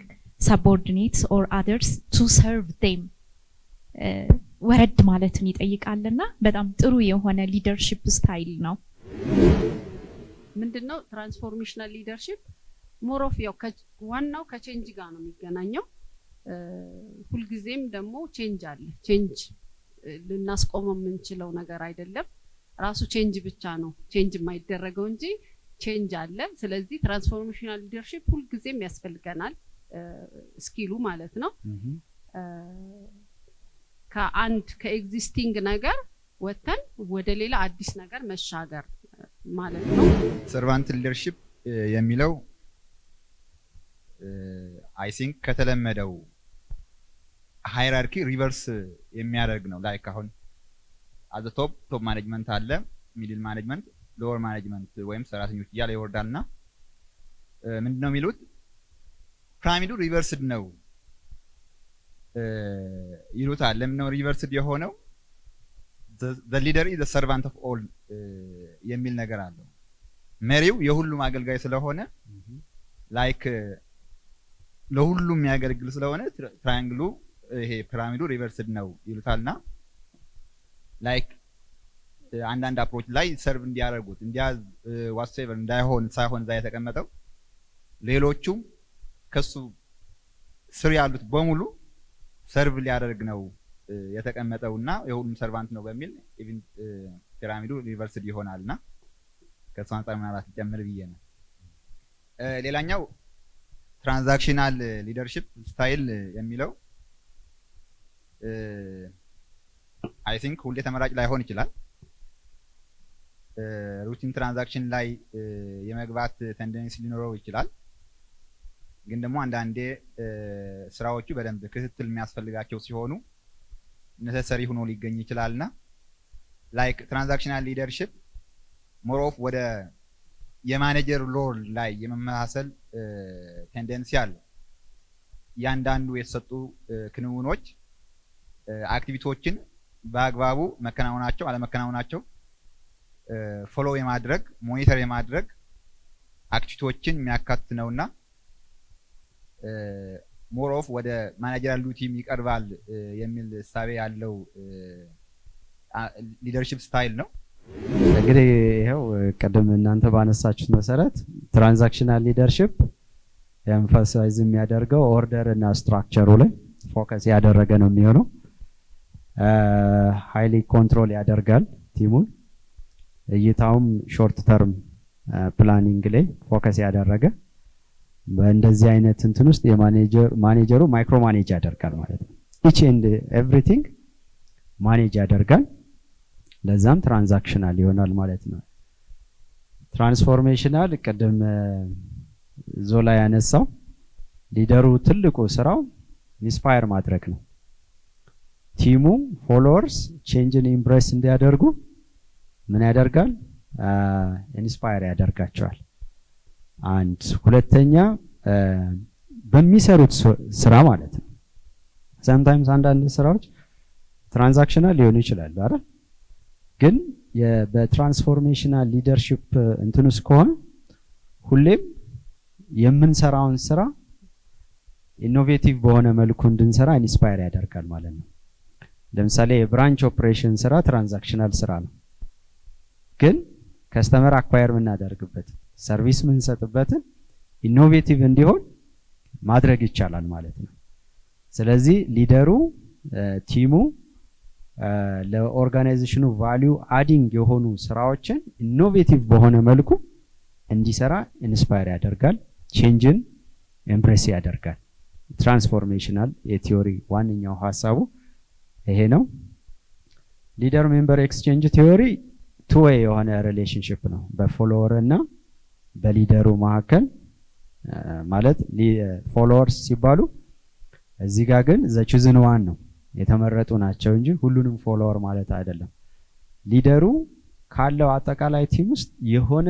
Speaker 5: subordinates or others to serve them ወረድ ማለትን ይጠይቃልና በጣም ጥሩ የሆነ leadership style ነው።
Speaker 14: ምንድነው transformational leadership? More of ያው ዋናው ከ change ጋር ነው የሚገናኘው። ሁልጊዜም ደግሞ change አለ። Change ልናስቆመው የምንችለው ነገር አይደለም። ራሱ change ብቻ ነው change የማይደረገው እንጂ change አለ። ስለዚህ transformational leadership ሁልጊዜም ያስፈልገናል፣ skill ኡ ማለት ነው። ከአንድ ከ existing ነገር ወጥተን ወደ ሌላ አዲስ ነገር መሻገር ማለት ነው።
Speaker 15: Servant leadership የሚለው I think ከተለመደው hierarchy reverse የሚያደርግ ነው። Like አሁን at the top top management አለ፣ middle management፣ lower management ወይም ሰራተኞች እያለ ይወርዳልና ምንድነው የሚሉት pyramid ኡ reversed ነው ይሉታል። ለምን ነው reversed የሆነው? The leader is the servant of all የሚል ነገር አለው። መሪው የሁሉም አገልጋይ ስለሆነ፣ like ለሁሉም የሚያገለግል ስለሆነ triangle ኡ ይሄ pyramid ኡ reversed ነው ይሉታልና like አንዳንድ approach ላይ serve እንዲያደርጉት እንዲያዝ whatsoever እንዳይሆን ሳይሆን እዛ የተቀመጠው ሌሎቹም ከሱ ስር ያሉት በሙሉ serve ሊያደርግ ነው የተቀመጠው እና የሁሉም servant ነው በሚል even pyramid ኡ reversed ይሆናል እና ከእሱ አንጻር ምናልባት ሊጨምር ብዬ ነው። ሌላኛው transactional leadership style የሚለው I think ሁሌ ተመራጭ ላይሆን ይችላል። Routine transaction ላይ የመግባት tendency ሊኖረው ይችላል። ግን ደግሞ አንዳንዴ ስራዎቹ በደንብ ክትትል የሚያስፈልጋቸው ሲሆኑ necessary ሆኖ ሊገኝ ይችላል እና like transactional leadership more of ወደ የ manager role ላይ የመመሳሰል tendency አለው። እያንዳንዱ የተሰጡ ክንውኖች፣ activity ዎችን በአግባቡ መከናወናቸው አለመከናወናቸው follow የማድረግ፣ monitor የማድረግ activity ዎችን የሚያካትት ነውና more of ወደ managerial duty ም ይቀርባል የሚል እሳቤ ያለው leadership style ነው።
Speaker 1: እንግዲህ ይኸው ቅድም እናንተ ባነሳችሁት መሰረት transactional leadership emphasize የሚያደርገው order እና structure ኡ ላይ focus ያደረገ ነው የሚሆነው። Highly control ያደርጋል team ኡን። እይታውም short term planning ላይ focus ያደረገ፣ በእንደዚህ አይነት እንትን ውስጥ የ manager ኡ micro manage ያደርጋል ማለት ነው። Each and everything manage ያደርጋል። ለዛም transactional ይሆናል ማለት ነው። Transformational ቅድም ዞላ ያነሳው leader ኡ ትልቁ ስራው inspire ማድረግ ነው። Team ኡ followers change ን embrace እንዲያደርጉ ምን ያደርጋል? Inspire ያደርጋቸዋል። አንድ ሁለተኛ በሚሰሩት ስራ ማለት ነው። Sometimes አንዳንድ ስራዎች transactional ሊሆኑ ይችላሉ አይደል? ግን በ transformational leadership እንትን ውስጥ ከሆነ ሁሌም የምንሰራውን ስራ innovative በሆነ መልኩ እንድንሰራ inspire ያደርጋል ማለት ነው። ለምሳሌ የ branch operation ስራ transactional ስራ ነው። ግን customer acquire የምናደርግበት፣ service የምንሰጥበትን innovative እንዲሆን ማድረግ ይቻላል ማለት ነው። ስለዚህ leader ኡ team ኡ ለ organization ኑ value adding የሆኑ ስራዎችን innovative በሆነ መልኩ እንዲሰራ inspire ያደርጋል። Change ን embrace ያደርጋል። Transformational የ theory ዋነኛው ሀሳቡ ይሄ ነው። Leader member exchange theory two way የሆነ relationship ነው በ follower እና በ leader ኡ መካከል። ማለት followers ሲባሉ እዚህ ጋር ግን the chosen one ነው፣ የተመረጡ ናቸው እንጂ ሁሉንም follower ማለት አይደለም። Leader ኡ ካለው አጠቃላይ team ውስጥ የሆነ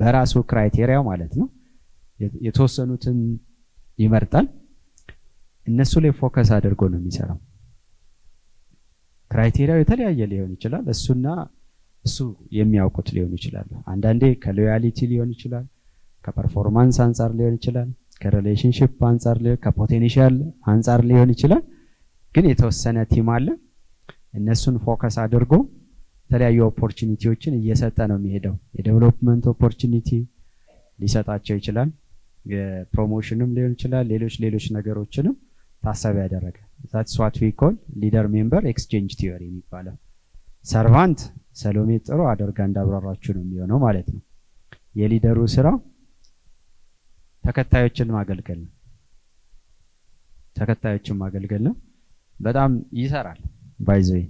Speaker 1: በራሱ criteria ማለት ነው የተወሰኑትን ይመርጣል። እነሱ ላይ focus አድርጎ ነው የሚሰራው። Criteria ው የተለያየ ሊሆን ይችላል። እሱና እሱ የሚያውቁት ሊሆኑ ይችላሉ። አንዳንዴ ከ loyalty ሊሆን ይችላል፣ ከ performance አንጻር ሊሆን ይችላል፣ ከ relationship አንጻር ሊሆን፣ ከ potential አንጻር ሊሆን ይችላል። ግን የተወሰነ team አለ። እነሱን focus አድርጎ የተለያዩ opportunity ዎችን እየሰጠ ነው የሚሄደው። የ development opportunity ሊሰጣቸው ይችላል። የ promotion ም ሊሆን ይችላል። ሌሎች ሌሎች ነገሮችንም ታሳቢ ያደረገ that's what we call leader member exchange theory የሚባለው። Servant ሰሎሜ ጥሩ አድርጋ እንዳብራራችሁ ነው የሚሆነው ማለት ነው። የ leader ኡ ስራ ተከታዮችን ማገልገል ነው። ተከታዮችን ማገልገል ነው። በጣም ይሰራል። By the way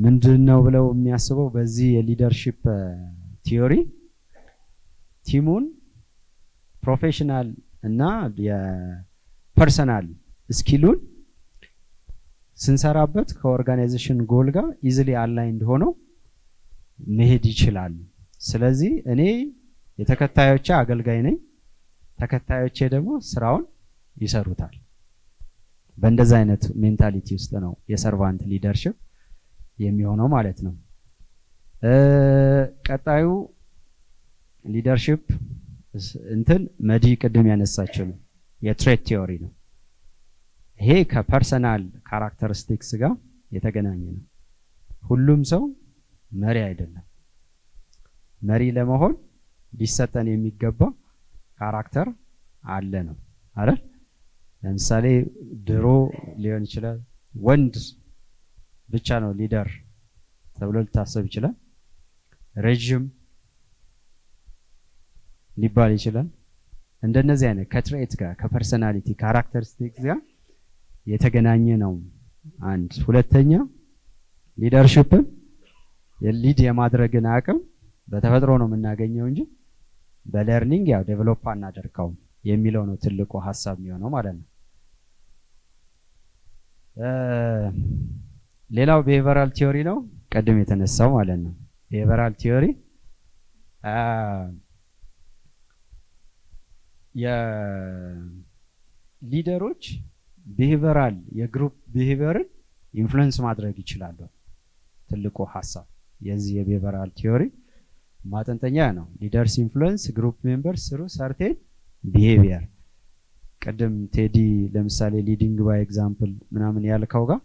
Speaker 1: ምንድን ነው ብለው የሚያስበው በዚህ የ leadership theory team ኡን professional እና የ personal skill ኡን ስንሰራበት ከ organization goal ጋር easily aligned ሆነው መሄድ ይችላል። ስለዚህ እኔ የተከታዮቼ አገልጋይ ነኝ፣ ተከታዮቼ ደግሞ ስራውን ይሰሩታል። በእንደዛ አይነት mentality ውስጥ ነው የ servant leadership የሚሆነው ማለት ነው። ቀጣዩ leadership እንትን መዲ ቅድም ያነሳችው ነው፣ የ trait theory ነው። ይሄ ከ personal characteristics ጋር የተገናኘ ነው። ሁሉም ሰው መሪ አይደለም። መሪ ለመሆን ሊሰጠን የሚገባ character አለ ነው አይደል? ለምሳሌ ድሮ ሊሆን ይችላል ወንድ ብቻ ነው leader ተብሎ ሊታሰብ ይችላል። ረዥም ሊባል ይችላል። እንደነዚህ አይነት ከ trait ጋር፣ ከ personality characteristics ጋር የተገናኘ ነው። አንድ ሁለተኛ leadership ን የ lead የማድረግን አቅም በተፈጥሮ ነው የምናገኘው እንጂ በ learning ያው develop አናደርገውም የሚለው ነው ትልቁ ሀሳብ የሚሆነው ማለት ነው። ሌላው behavioral theory ነው፣ ቅድም የተነሳው ማለት ነው። Behavioral theory የ leader ኦች behavioral የ group behavior ን influence ማድረግ ይችላሉ። ትልቁ ሀሳብ የዚህ የ behavioral theory ማጠንጠኛ ነው። Leaders influence group members through certain behavior። ቅድም ቴዲ ለምሳሌ leading by example ምናምን ያልከው ጋር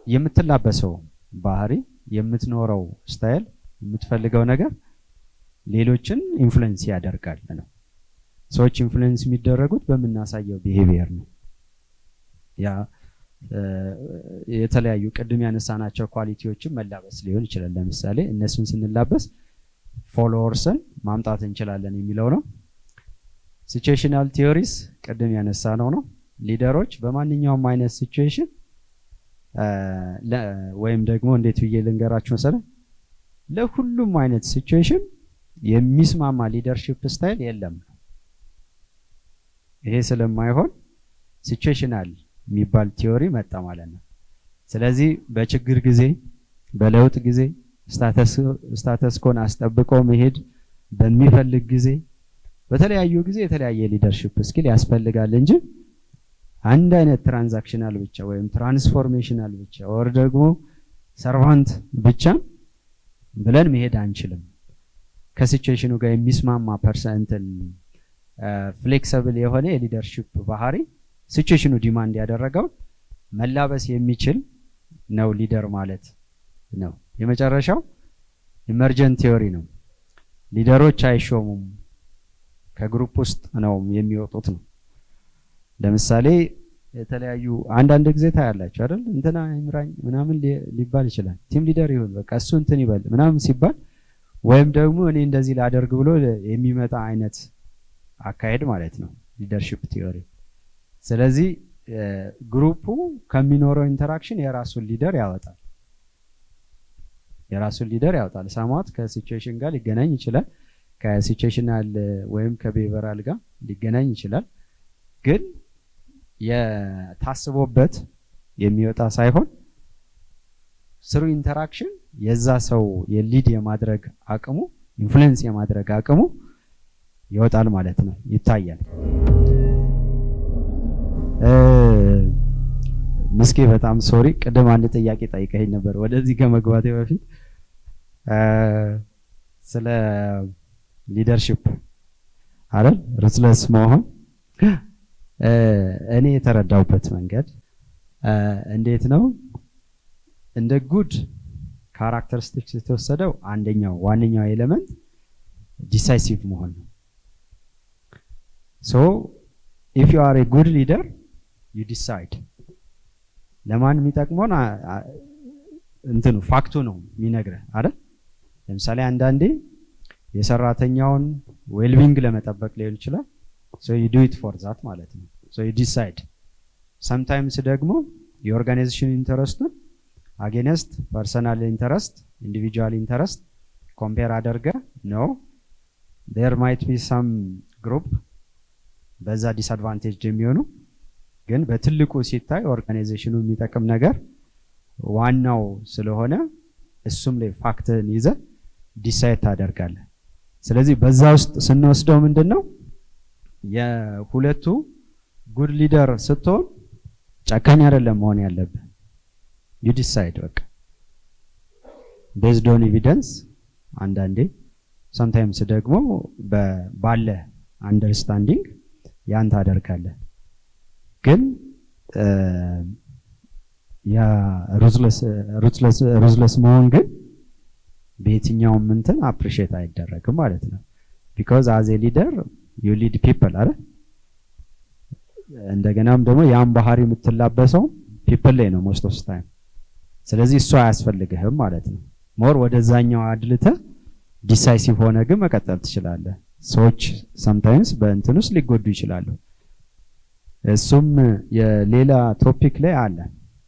Speaker 1: የምትላበሰው ባህሪ፣ የምትኖረው style፣ የምትፈልገው ነገር ሌሎችን influence ያደርጋል ነው። ሰዎች influence የሚደረጉት በምናሳየው behavior ነው። ያ የተለያዩ ቅድም ያነሳናቸው quality ዎችን መላበስ ሊሆን ይችላል። ለምሳሌ እነሱን ስንላበስ followers ን ማምጣት እንችላለን የሚለው ነው። Situational theories ቅድም ያነሳነው ነው። Leader ኦች በማንኛውም አይነት situation ወይም ደግሞ እንዴት ብዬ ልንገራችሁ መሰለህ፣ ለሁሉም አይነት situation የሚስማማ leadership style የለም። ይሄ ስለማይሆን situational የሚባል theory መጣ ማለት ነው። ስለዚህ በችግር ጊዜ፣ በለውጥ ጊዜ፣ status quo ን አስጠብቆ መሄድ በሚፈልግ ጊዜ፣ በተለያዩ ጊዜ የተለያየ leadership skill ያስፈልጋል እንጂ አንድ አይነት transactional ብቻ ወይም transformational ብቻ or ደግሞ servant ብቻ ብለን መሄድ አንችልም። ከ situation ኑ ጋር የሚስማማ percent ን flexible የሆነ የ leadership ባህሪ situation ኑ demand ያደረገው መላበስ የሚችል ነው leader ማለት ነው። የመጨረሻው emergent theory ነው። Leader ኦች አይሾሙም፣ ከ group ውስጥ ነው የሚወጡት ነው። ለምሳሌ የተለያዩ አንዳንድ ጊዜ ታያላችሁ አይደል? እንትና ይምራኝ ምናምን ሊባል ይችላል። Team leader ይሁን፣ በቃ እሱ እንትን ይበል ምናምን ሲባል ወይም ደግሞ እኔ እንደዚህ ላደርግ ብሎ የሚመጣ አይነት አካሄድ ማለት ነው leadership theory። ስለዚህ group ኡ ከሚኖረው interaction የራሱን leader ያወጣል። የራሱን leader ያወጣል። Somewhat ከ situation ጋር ሊገናኝ ይችላል። ከ situational ወይም ከ behavioral ጋር ሊገናኝ ይችላል። ግን የታስቦበት የሚወጣ ሳይሆን through interaction የዛ ሰው የ lead የማድረግ አቅሙ፣ influence የማድረግ አቅሙ ይወጣል ማለት ነው፣ ይታያል። ምስኬ በጣም sorry፣ ቅድም አንድ ጥያቄ ጠይቀኸኝ ነበር ወደዚህ ከመግባቴ በፊት ስለ leadership አይደል? Ruthless መሆን እኔ የተረዳሁበት መንገድ እንዴት ነው? እንደ good characteristics የተወሰደው አንደኛው ዋነኛው element decisive መሆን ነው። So if you are a good leader, you decide። ለማን የሚጠቅመውን እንትኑ fact ኡ ነው የሚነግርህ አይደል? ለምሳሌ አንዳንዴ የሰራተኛውን well-being ለመጠበቅ ሊሆን ይችላል። So you do it for that ማለት ነው። So you decide። Sometimes ደግሞ የ organization interest ኡን against personal interest፣ individual interest compare አድርገህ ነው። There might be some group በዛ disadvantage የሚሆኑ፣ ግን በትልቁ ሲታይ organization ኑ የሚጠቅም ነገር ዋናው ስለሆነ እሱም ላይ fact ን ይዘህ decide ታደርጋለህ። ስለዚህ በዛ ውስጥ ስንወስደው ምንድን ነው የሁለቱ good leader ስትሆን ጨካኝ አይደለም መሆን ያለብህ። You decide በቃ based on evidence አንዳንዴ፣ sometimes ደግሞ ባለ understanding ያን ታደርጋለህ። ግን ያ ruthless መሆን ግን በየትኛውም እንትን appreciate አይደረግም ማለት ነው። Because as a leader you lead people አይደል? እንደገናም ደግሞ ያን ባህሪ የምትላበሰው people ላይ ነው most of time። ስለዚህ እሱ አያስፈልግህም ማለት ነው። More ወደዛኛው አድልተህ decisive ሆነህ ግን መቀጠል ትችላለህ። ሰዎች sometimes በእንትን ውስጥ ሊጎዱ ይችላሉ። እሱም የሌላ topic ላይ አለ።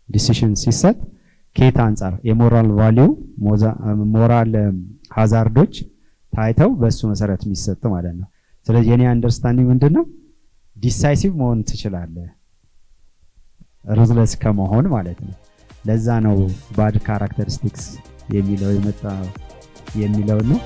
Speaker 1: Decision ሲሰጥ ከየት አንጻር የ moral value፣ moral hazard ኦች ታይተው በእሱ መሰረት የሚሰጥ ማለት ነው። ስለዚህ የኔ understanding ምንድን ነው? Decisive መሆን ትችላለህ ruthless ከመሆን ማለት ነው። ለዛ ነው bad characteristics የሚለው የመጣ የሚለው ነው።